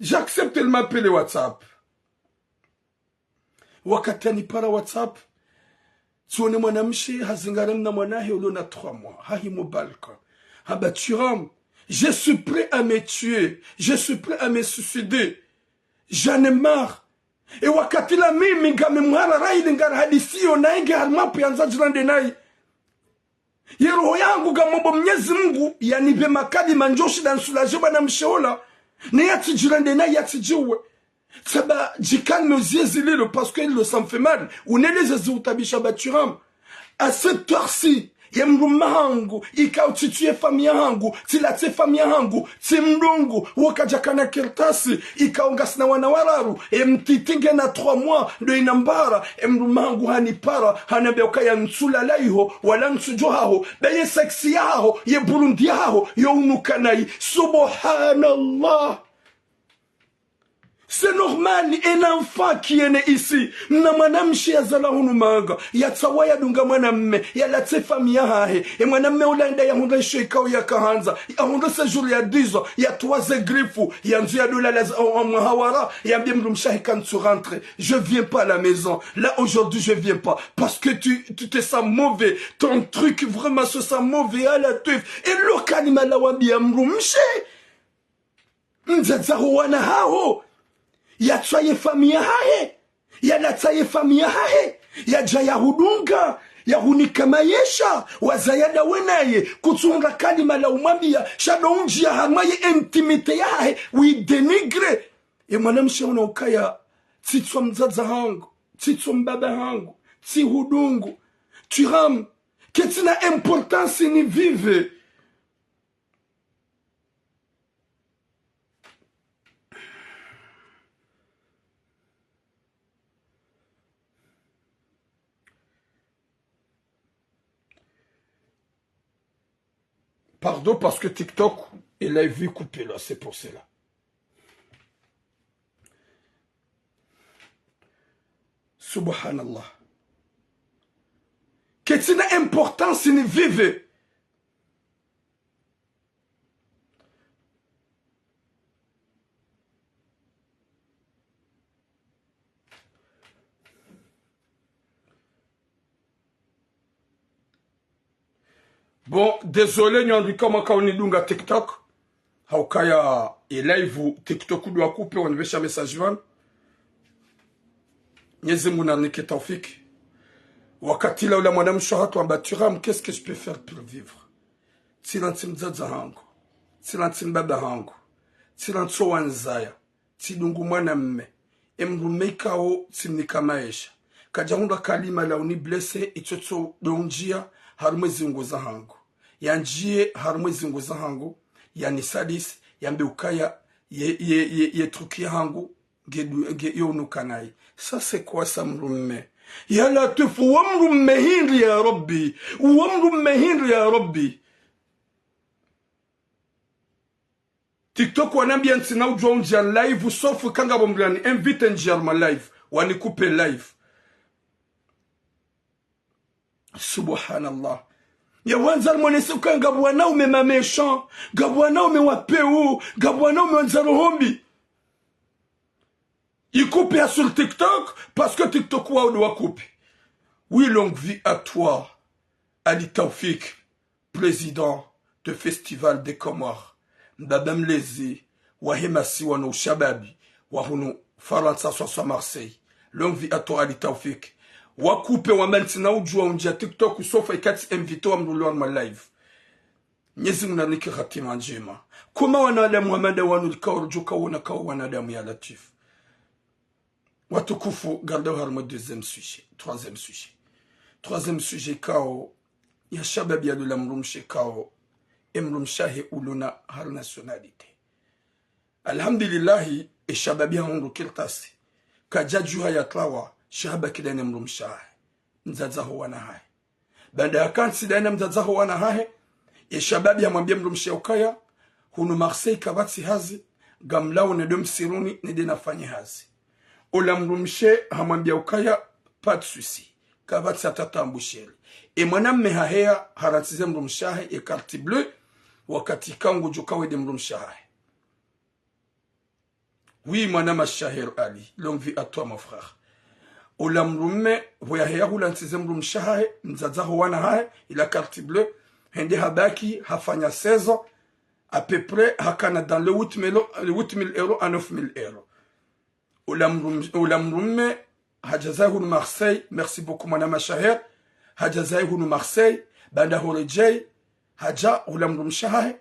J'accepte le m'appel WhatsApp. Wakati hanipara WhatsApp, tsiwone mwanamshe hazingara mna mwanahe ulo na trois mois. Hahimu balcon. Hamba Tiram, je suis prêt à me tuer. Je suis prêt à me suicider. J'en ai marre. E wakati la mimi ngami mhara raili ngari hadisiyo nayi nge harimwa pvo yandza djirende nayi. Ye roho yahangu ngamombo Mnyezi Mungu yanipve makalima ndjoshinda nsoulager mwanamshe ola. Ne yatsidjirende nayi yatsidjiwe. Tsamba djikalme uziye zililo parce que le ça me fait mal. Uneleze zihutabisha ba Tiram. À cette heure-ci, ye mdrumme hangu, ikao tsitsuye famille yahangu, tsilatse famille yahangu, tsimdungu, wo kadjakana kartasi, ikao ngasina wana wararu, e mtiti ngena trois mois, ndo inambara, e mdrumme hangu hanipara, hanambia ukaya ntsulala iho, wala ntsudjo haho, be ye sexe yahaho, ye Burundi yahaho, yo unuka nayi. Subhanallah. C'est normal, un enfant qui est né ici. Mna mwanamshe yazalwa hunu manga, yatsaha yadunga mwanamme, yalatse famille yahahe. E mwanamme ula nda yahundra isho ikao yakahandza, yahundra séjour ya dix ans, yatowa ze grifu, yandzo yadolala za, o, o, mwaha wara, yambie mdrumshe wahe kantsu rentrer. Je viens pas à la maison. Là, aujourd'hui, je viens pas. Parce que tu, tu te sens mauvais. Ton truc, vraiment, se sent mauvais à la teuf. E lo kalima la wambia mdrumshe. Mdzadze ho wana haho. Yatswaye famiyi yahahe, yalatsaye famiyi yahahe, yadja yahudunga, yahunika mayesha, wazaya ndawe naye, kutsuhundra kalima la umwambiya, sha ndo undjiya harumwa ye intimité yahahe, wi dénigrer. Ye mwanamshe una ukaya, tsitso mdzadze hangu, tsitso mbaba hangu, tsihudungu, Thuram, ketsina importance ni vive. Pardon, parce que TikTok, il a vu coupé là, c'est pour cela. Subhanallah. Ketsina importance ni vive. Bon, désolé, nyo andrika mwaka unidunga TikTok. Haukaya e live TikTok udwa couper, wanipvesha message pvanu. Mwenyezi Mungu nanike taufiki. Wakati la ula mwanamshe hatru amba Thuram, qu'est-ce que je peux faire pour vivre? Tsina ntsi mdzadze hangu. Tsina ntsi mbaba hangu. Tsina ntso wandzaya. Tsidungu mwanamme. E mdrumme ikao tsimnika maesha. Kadjahundra kalima la uni blesser, itsotso ndo undjiya harumwa zingo zahangu. Yandjiye harumwa zingo zahangu, yanisadisi, yambe ukaya ye, ye, ye, ye truc yahangu, nge, nge, yo unuka nayi. Ça, c'est quoi ça, mdrumme? Ya Latwifu, uwo mdrumme hindri ya Rabbi? Uwo mdrumme hindri ya Rabbi? TikTok wanambiya ntsina udjuwa undjiya live, sauf kanga bo mdru yani invite ndjiya harumwa live, wani couper live. Subhanallah. Ya wandza rimonese ukaya ngapvo wanaume ma méchants, ngapvo wanaume wa pewu, ngapvo wanaume wandza roho mbi. I couper ya sur TikTok, parce que TikTok wao ndo wa couper. Oui, longue vie à toi, Ali Taufik, président de Festival des Comores, mbaba mlezi wahe masiwa no ushababi wa hunu Farantsa, swaswa Marseille. Longue vie à toi, Ali Taufik. Wa couper wamba ntsina udjuwa undjiya TikTok, sauf ikatsi invité wa mdru ule harumwa live. Mwenyezi Mungu nanike hatima ndjema. Kuma wanadamu wa mada wanu likao rudjuka wona kao wanadamu, ya Latwifu. Watukufu, ngarendao harumwa deuxième sujet, troisième sujet. Troisième sujet ikao, ya shababi yalula mdrumshe ikao, e mdrumshe wahe ulona hari nationalité. Alhamdulillahi, e shababi hahundru kartasi. Kadjadjuha yatlawa, sha habaki ndaye ne mdrumshe wahe. Mdzadze ho wana hahe. Baanda yakantsi ndaye na mdzadze ho wana hahe, ye shababi hamwambia mdrumshe ukaya, hunu Marseille kapvatsi hazi, ngamlawo nende msiruni, nende nafanye hazi. Ola mdrumshe hamwambia ukaya, pas de souci, kapvatsi hata taabu shele. Ye mwanamme haheya, harantsize mdrumshe wahe ye carte bleue, wakati ikao ngudjo kawede mdrumshe wahe. Oui, mwana Mashaher Ali, longue vie à toi, mon frère. Ola mdrumme, pvo yaheya hulantsize mdrumshe wahahe, mdzadze ho wana hahe, ila carte bleue, hende habaki, hafanya seize ans, à peu près, hakana dans les huit mille, les huit mille euros à neuf mille euros. Ola mdrum-, ola mdrumme, hadja zahe hunu Marseille, merci beaucoup, mwana Mashaher, hadja zahe hunu Marseille, baanda horedjei, hadja ola mdrumshe wahahe,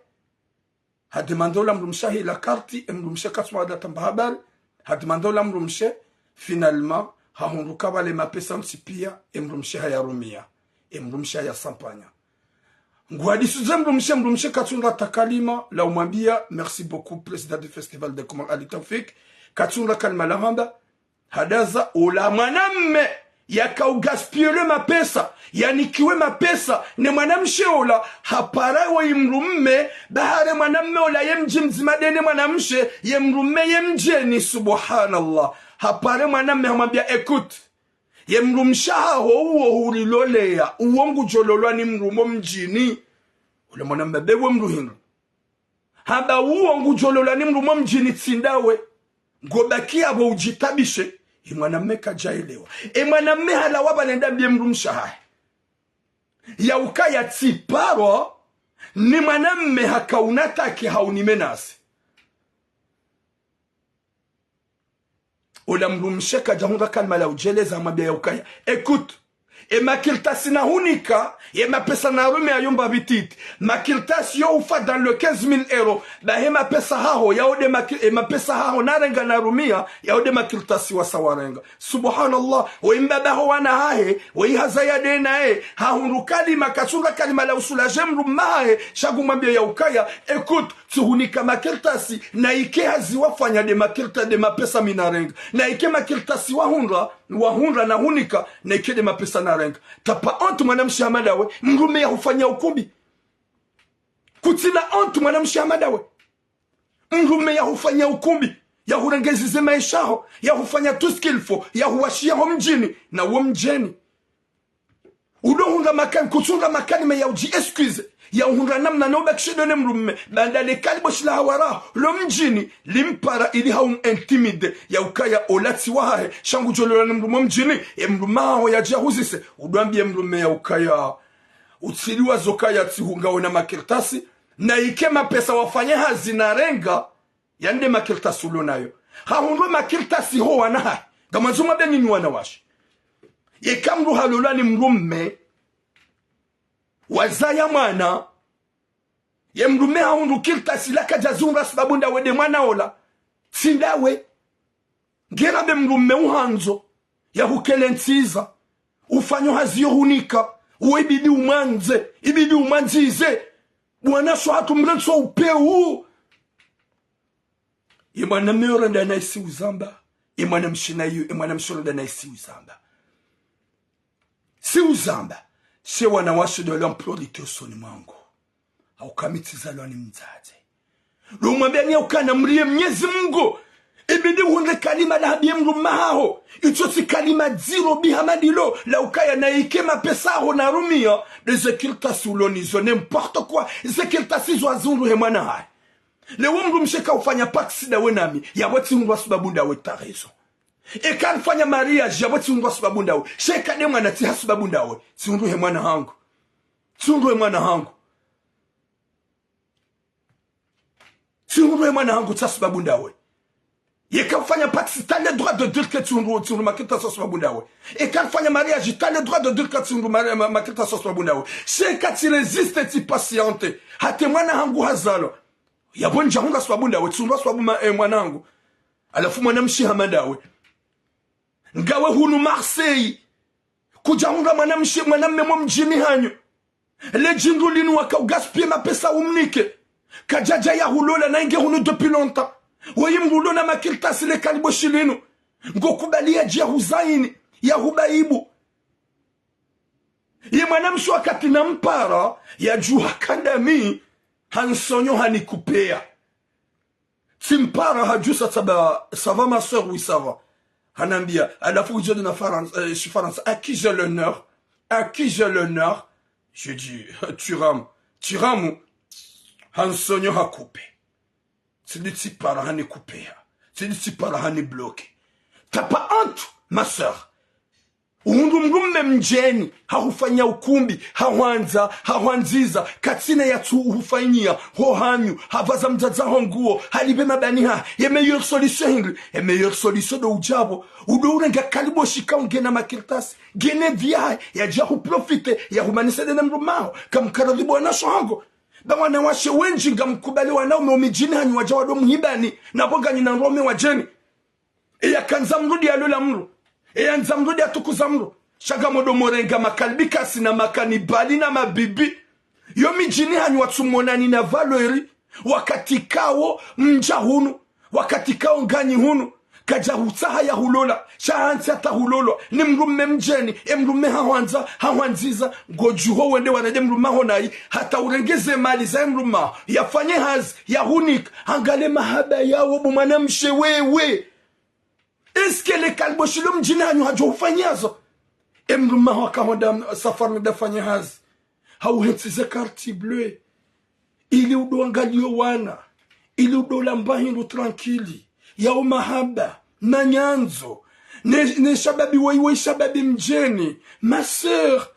hademande ola mdrumshe wahe ila carte, ye mdrumshe katsumwada tamba habari, hademande ola mdrumshe, finalement, hahundru ukaya pvale mapesa ntsi pia, ye mdrumshe hayarumia, ye mdrumshe hayasampanya. Nguhadisuze mdrumshe, mdrumshe katsuhundra hata kalima la umwambia, merci beaucoup, président du Festival des Comores Ali Taufik, katsuhundra kalima la hamba, hadaza ola mwanamme, yakao gaspiller mapesa, yanikiwe mapesa, ne mwanamshe ola, hapara wo ye mdrumme, bahari mwanamme ola ye mdji mdzima ndeye ne mwanamshe, ye mdrumme ye mdjeni, subhanallah. Hapara mwanamme hamwambia, écoute, ye mdrumshe wahaho uwo huliloleya, uwo ngudjo lolwa ni mdru mo mdjini. Ola mwanamme be we mdru hindri? Hamba uwo ngudjo lolwa ni mdru mo mdjini tsi ndawe. Ngobaki yapvo udjitabishe. Ye mwanamme kadjaelewa. Ye mwanamme halawa pvale hende hambie mdrumshe wahahe, ya ukaya tsiparwa ni mwanamme haka unatake ha unimenase. Ola mdrumshe kadjahundra kalima la udjeleza, hamwambia ya ukaya: Écoute, e makartasi nahunika, ye mapesa narumia yo mba bititi. Makartasi yo ufa dans le quinze mille euros. Ba he mapesa haho, yao nde maki-, e mapesa haho narenga narumia, yao nde makartasi wasa warenga. Subhanallah, we mbaba ho wana hahe, we ihaza ya ndenaye, hahundru kalima, katsundra kalima la usulaje mdrumme hahe, sha ngu mwambia ya ukaya: Écoute, tsihunika makartasi, na ike hazi wafanya nde makarta-, nde mapesa mi narenga. Na ike makartasi wahundra, wahundra nahunika, na ike nde mapesa narenga. T'as pas honte mwanamshe hama ndawe, mdrumme yahufanya ukumbi. Kutsina honte mwanamshe hama ndawe. Mdrumme yahufanya ukumbi, yahurengeza ze maesha yaho, yahufanya tout ce qu'il faut, yahuwashiya ho mdjini, na wo mdjeni. Udo hundra makani, kutsundra makani me ya udji excuse, ya uhundra namna na ubakishe done mdrumme, baanda le kaliboshi la hawara ho, lo mdjini, limpara ili hau intimider, ya ukaya ola tsi wahahe, sha ngudjo lola ni mdrumme mdjini, e mdrumme haho yadje yahuzise, udo ambie mdrumme ya ukaya: Utsiliwaze ukaya tsihunga wena makartasi, na ike mapesa wafanya hazi narenga, yanu nde makartasi ulo nayo. Hahundru makartasi ho wana hahe. Ngamwandzo mwambe nyinyi wanawashe. Yeka mdru halolwa ni mdrumme, wazaya mwana, ye mdrumme hahundru kartasi la kadjazihundra sababu ndawe nde mwana ola. Tsi ndawe. Ngera be mdrumme uhandzo, yahukelentsiza, ufanyo hazi yohunika, uwe ibidi umwandze, ibidi umwandzize. Bwana sho hatru mrentso upeu. Ye mwanamme yo renda naye si uzamba. Ye mwanamshe nayo, ye mwanamshe yo renda naye si uzamba. Si uzamba. She wanawashe ndo lwa mprorite usoni mwangu. Hauka mi tsizalwa ni mdzadze. Lo mwambia ni ukana mriye Mnyezi Mungu. Ibidi uhundre kalima la hambie mdrumme haho. Itso tsi kalima dziro biha madilo. La ukaya na ike mapesa haho narumia. Nde ze kartasi ulo nizo, n'importe quoi. Ze kartasi zo hazihundru he mwana hahe. Leo mdrumshe kahufanya pacs ndawe nami, yapvo tsihundrwa sababu ndawe, t'as raison. Eka nifanya mariage, yapvo tsihundrwa sababu ndawe. Sha eka nde mwana tsi ha sababu ndawe, tsihundru he mwana hangu. Tsihundru he mwana hangu. Tsihundru he mwana hangu tsi ha sababu ndawe. Yeka ufanya pacs, t'as le droit de dire que tsihundru, tsihundru makartasi ha sababu ndawe. Eka nifanya mariage, t'as le droit de dire que tsihundru mari-, ma-, makartasi ha sababu ndawe. Sha eka tsi résister, tsi patienter, hata mwana hangu hazalwa, yapvo ndjahundra sababu ndawe, tsihundra sababu ma-, eh, mwana hangu. Halafu mwanamshe hama ndawe, ngawe hunu Marseille, kudjahundra mwanamshe, mwanamme mo mdjini hanyu. Le djindru linu waka ugaspiller mapesa umnike. Kadjadja yahulola na inge hunu depuis longtemps. Woyi mdru ulo na makartasi le kaliboshi linu. Ngokubali yadje yahuzaini, yahubaibu. Ye mwanamshe wakati nampara, yadjuha kandami, hansonyo hanikupea. Tsimpara hadjusa tsamba: Ça va ma sœur? Oui, ça va. Hanambia, halafu kudjodi na Farantsa, eh, shifarantsa: À qui j'ai l'honneur? À qui j'ai l'honneur? Je dis: Tiramu. Tiramu. Hansonyo hakupe. Tsidi tsipara hanikupea. Tsidi tsipara hanibloquer. T'as pas honte, ma sœur? Uhundru mdrumme mdjeni, hahufanya ukumbi, hahwandza, hahwandziza, katsina yatsu uhufanyia, ho hanyu, hapvaza mdzadze ho nguo, halipve mabani hahe, ye meilleure solution hindri? Ye meilleure solution ndo udjapvo, udo urenga kaliboshi ka ungena makartasi, ngena vie yahe, yadja huprofiter, yahumanise nde na mdrumme haho, kamkaradhibu wanasho hangu. Ba wanawashe wendji ngamkubali wanaume wo midjini hanyu wadja wado muhibani, napvo nganyi na ndrome wadjeni. Eya kandza mdru ndi yalola mdru. Eya ndza mdru ndi yatukuza mdru. Sha ngamdo morenga makalbi kasi na makanibali na mabibi. Yo midjini hanyu watsumonani na valeur. Wakati kawo mdja hunu. Wakati kawo nganyi hunu. Kadja hutsaha yahulola. Sha hantsi hata hulolwa. Ni mdrumme mdjeni. E mdrumme hahwandza, hahwandziza. Ngodjuho wende wanade mdrumme haho nayi. Hata urenge ze mali za e mdrumme haho. Yafanye hazi. Yahunika. Hangale mahaba yawo bo mwanamshe wewe. Est-ce que le kaliboshi lo mdjini hanyu hadjo hufanyazo? E mdrumme haho wakahonda safari nda fanya hazi. Hauhentsi ze carte bleue. Ili udo angaliyo wana. Ili udo lamba hindru tranquille. Yawo mahaba. Na nyandzo. Ne, ne shababi woyi woyi shababi mdjeni. Ma sœur,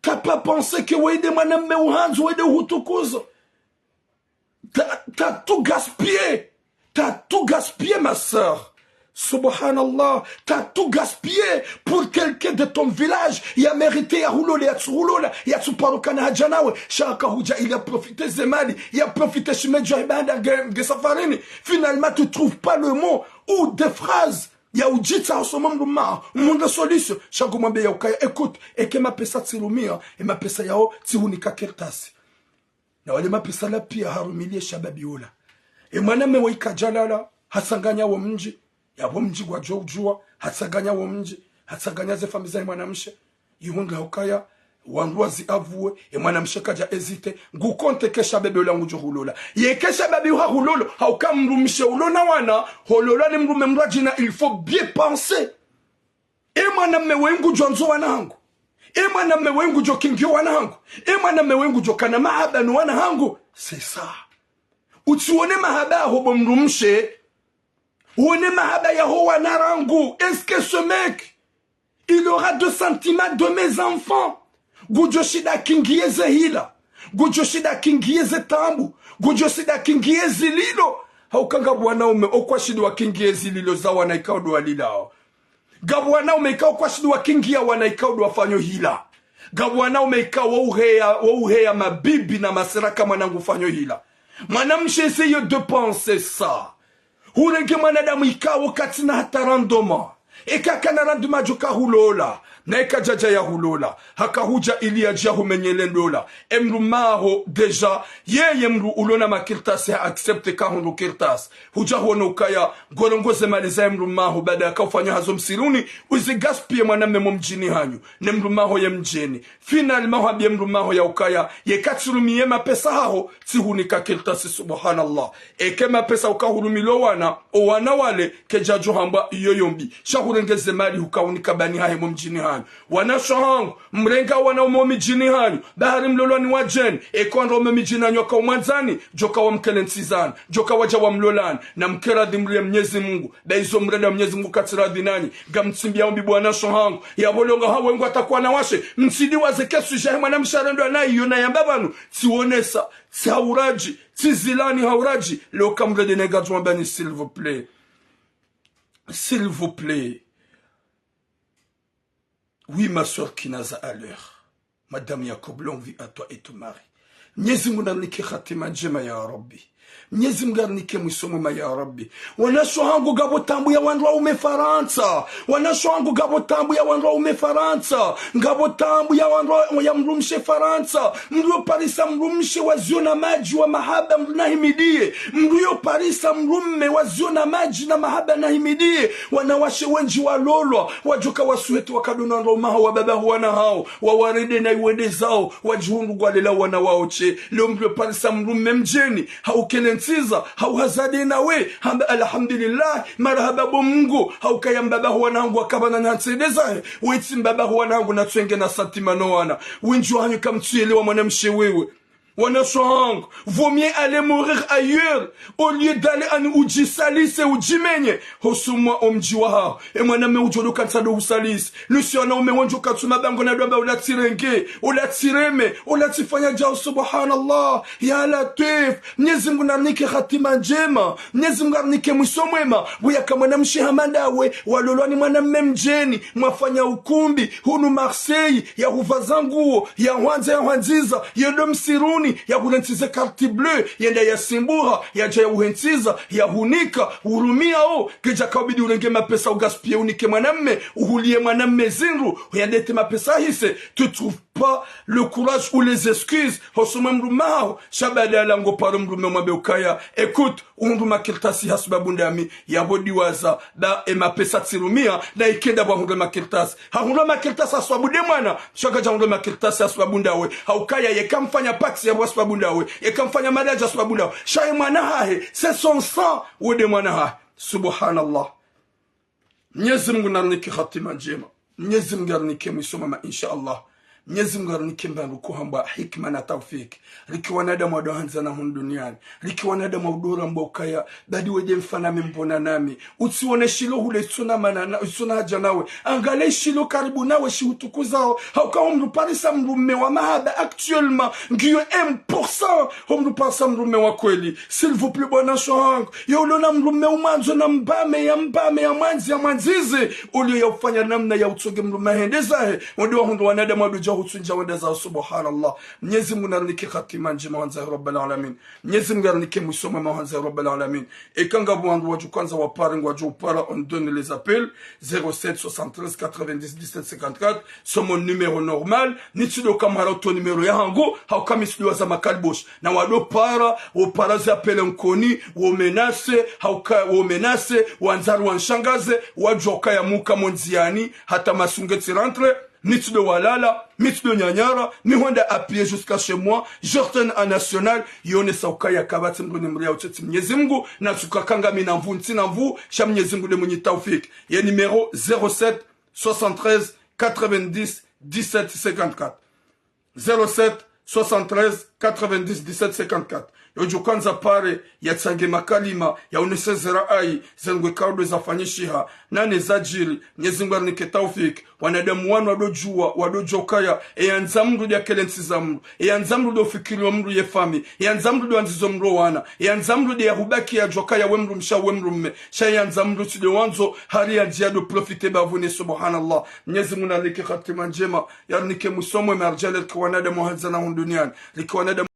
t'as pas pensé que woyi nde mwanamme uhandzo, woyi nde uhutukuzo? T'as, t'as tout gaspillé. T'as tout gaspillé, ma sœur. Subhanallah, t'as tout gaspillé pour quelqu'un de ton village, ya mérité ya hulola, ya tsu hulola, ya tsu parukana hadja nawe, sha haka hudja ili ya profite ze mali, ya profite shimedjwa hibanda nge, nge safarini. Finalement, tu trouves pas le mot ou des phrases ya udjitsa hosoni mwa mdrume, mundre solution, sha ngo mwambe ya ukaya, écoute, eka mapesa tsirumia, e mapesa yao tsihunika kartasi. Na wale mapesa la pia harumilie shababi ula. E mwanamme wa ika djalala, hatsanganya wo mdji, yapvo mdji ngwadjo udjua, hatsanganya wo mdji, hatsanganya ze famiyi za e mwanamshe. Ihundra hukaya, wandru wazi avoué, e mwanamshe kadja hésité, ngu compte ke shababi ula ngudjo hulola. Yeka shababi uha hulolo, hauka mdrumshe ulo na wana, hololwa ni mdrume mdru wa djina, il faut bien penser. E mwanamme we ngudjo andzo wana hangu. E mwanamme we ngudjo kingia wana hangu. E mwanamme we ngudjo kana mahaba no wana hangu. C'est ça. Utsione mahaba yaho bo mdrumshe. Uone mahaba yaho wana rangu. Est-ce que ce mec, il aura de sentiments de mes enfants? Ngudjo shinda kingie ze hila. Ngudjo shinda kingie ze taabu. Ngudjo shinda kingie zililo. Hauka ngapvo wanaume okwashindi wakingie zililo za wana ikao ndo walilao. Ngapvo wanaume ikao kwashindi wakingia wana ikao ndo wafanyao hila. Ngapvo wanaume ikao wauheya, wauheya mabibi na masera ka mwana ngufanyao hila. Mwanamshe, essaye de penser ça. Hurenge mwanadamu ikao katsina hata rendement. Eka kana rendement djo ka hulola. Na eka djadja ya hulola. Haka hudja ili yadje ya humenyele ndola. E mdrume aho déjà. Yeye mdru ulo na makartasi ha accepte ka hundru kartasi. Hudja huono ukaya, ngorongoze mali za e mdrume aho, baada yaka ufanya hazo msiruni, uzi gaspiller mwanamme mo mdjini hanyu, ne mdrume aho ye mdjeni. Finalement, hwambie mdrume aho ya ukaya, yeka tsirumie mapesa haho, tsihunika kartasi, subhanallah. Eke mapesa uka hurumilo wana, o wana wale, kedjadjo hamba iyo yo mbi. Sha hurenge ze mali huka unika bani hahe mo mdjini hanyu. Wanashe hangu, mrenge wanaume o midjini hanyu, bahari mlolwa ni wadjeni, eka wandru waume midjini hanyu waka umwandzani, djoka wamkele ntsizani, djoka wadja wamlolani, na mkeradhi mlie Mnyezi Mungu, ba izo mrenda Mnyezi Mungu katsiradhi nanyi, ngamtsimbiao mbi bo wanashe hangu, yapvo longa hawe ngwatakuwa na washe, mtsidiwaze ke sujet he mwanamshe arendwa na iyo na yamba pvanu, tsionesa, tsi hauradji, tsi zilani hauradji, leo ka mrende ne ngadjo wambani, s'il vous plaît. S'il vous plaît. Oui, ma sœur Kinaza à l'heure. Madame Yacob, longue vie à toi et ton mari. Mnyezi Mungu narinike hatima ndjema ya Rabbi. Mnyezi Mungu arinike mwiso mwema ya Rabbi. Wanashe hangu, ngapvo taabu ya wandru waume Farantsa. Wanashe hangu, ngapvo taabu ya wandru waume Farantsa. Ngapvo taabu ya wandru wa, ya mdrumshe Farantsa. Mdru yo parisa mdrumshe wa zio na madji wa mahaba, mdru nahimidie. Mdru yo parisa mdrume wa zio na madji na mahaba, nahimidie. Wanawashe wendji walolwa, wadjoka wasuheti wakadona ndo maha wa baba ho wana hao, wawarende na iwende zao, wadjihundru ngwalela wana wao she. Leo mdru yo parisa mdrume mdjeni, haukele ntsiza, hauhazade nawe, hamba alhamdulillah, marahaba bo Mungu, haukaya mbaba ho wana hangu wakapvana na ntsende zahe, wetsi mbaba ho wana hangu na tswenge na sentiment no wana. Wendji wahanyu kamtsuyelewa mwanamshe wewe. Wanashe hangu, vaut mieux aller mourir ailleurs, au lieu d'aller ani udjisalise, udjimenye, hosoni mwa o mdji wahaho. E mwanamme udjo ndo kantsa ndo husalise. Lusi wanaume wendji ukatsuma bango na dwamba ula tsirenge, ula tsireme, ula tsifanya djau, subhanallah. Ya Latwif, Mnyezi Mungu narinike hatima ndjema. Mnyezi Mungu arinike mwiso mwema. Buyaka mwanamshe hama ndawe, walolwa ni mwanamme mdjeni, mwafanya ukumbi, hunu Marseille, ya huvaza nguo, ya hwandza, ya hwandziza, yendo msiruni, ya hurentsize carte bleue, yenda ya simbuha, yadja ya uhentsiza, ya hunika, urumia o, kedja kaubidi urenge mapesa ugaspiller unike mwanamme, uhulie mwanamme zindru, uyandete mapesa hise, tu trouves pas le courage ou les excuses, hosoni mwa mdrume aho, sha badala ngo paro mdrume mwambe ukaya, écoute, uhundru makartasi ha sababu ndami, yapvo diwaza, ba e mapesa tsirumia, na ikenda pvwa hundre makartasi. Hahundre makartasi ha sababu nde mwana, sha kadja hundre makartasi ha sababu ndawe. Haukaya yeka mfanya pacs yapvo ha sababu ndawe, yeka mfanya mariage ha sababu ndawe. Sha ye mwana hahe, c'est son sang, we nde mwana hahe. Subhanallah. Mnyezi Mungu narinike hatima ndjema. Mnyezi Mungu arinike mwiso mwema, insha Allah. Mnyezi Mungu arinike mbapvi kuhamba hikima na taufiki. Riki wanadamu wado handzana hunu duniani. Riki wanadamu wado ramba ukaya, badi wede mfano mi mbona nami. Utsione shilo hule itsuna mana na, itsuna haja nawe. Angalia shilo karibu nawe shihutukuzao. Hauka ho mdru parisa mdrume wa mahaba actuellement. Ngiyo un pour cent. Ho mdru parisa mdrume wa kweli. S'il vous plaît, bwana sho hangu. Yo ulona mdrume umwandzo na mbame ya mbame ya mwandzi ya mwandzize. Ulio ya ufanya namna ya utsoge mdrume hende zahe. Wadi wa hundru wanadamu wado ja hutsundja wenda zao, subhanallah. Mnyezi Mungu narinike hatima ndjema wanza Rabbal Alamin. Mnyezi Mungu arinike mwiso mwema wanza Rabbal Alamin. Eka ngapvo wandru wadjo kandza wapare ngwadjo upara, on donne les appels, zéro sept soixante-treize quatre-vingt-dix dix-sept cinquante-quatre, c'est mon numéro normal, nitsido kamara uto numéro ya hangu, hauka mi tsido wa za makaliboshi. Na wado para, wo para ze appel nkoni, wo menace, hauka wo menace, wandzari wanshangaze, wadjoka ya muka mondziani, hata masunge tsi rentre, mi tsido walala, mi tsido nyanyara, mi hwenda à pied jusqu'à chez moi, je retourne à National, yone sa ukaya kapvatsi mdru ni mria utsetsi Mnyezi Mungu, na tsuka kanga mi na nvu, ntsina nvu, sha Mnyezi Mungu de mwenye taufiki. Ye numéro zéro sept soixante-treize quatre-vingt-dix dix-sept cinquante-quatre. Zéro sept soixante-treize quatre-vingt-dix dix-sept cinquante-quatre. Yo djo kandza pare, ya tsange makalima, ya unese zera ayi, zengwe kaudo zafanyishiha, nane zadjiri, Mnyezi Mungu arinike taufiki, wanadamu wanu wado djuwa, wado djuwa ukaya, e yandza mdru de yakele ntsi za mdru, e yandza mdru de ufikiri wa mdru ye fami, e yandza mdru de wandzizo mdru wana, e yandza mdru de ya hubaki ya djuwa ukaya we mdru mshe we mdru mme, sha e yandza mdru tsi de wandzo, hari ya djiya do profite bavuni, subhanallah. Mnyezi Mungu narinike hatima ndjema, yarinike mwiso mwema, ardjale riki wanadamu handzana hunu duniani, riki wanadamu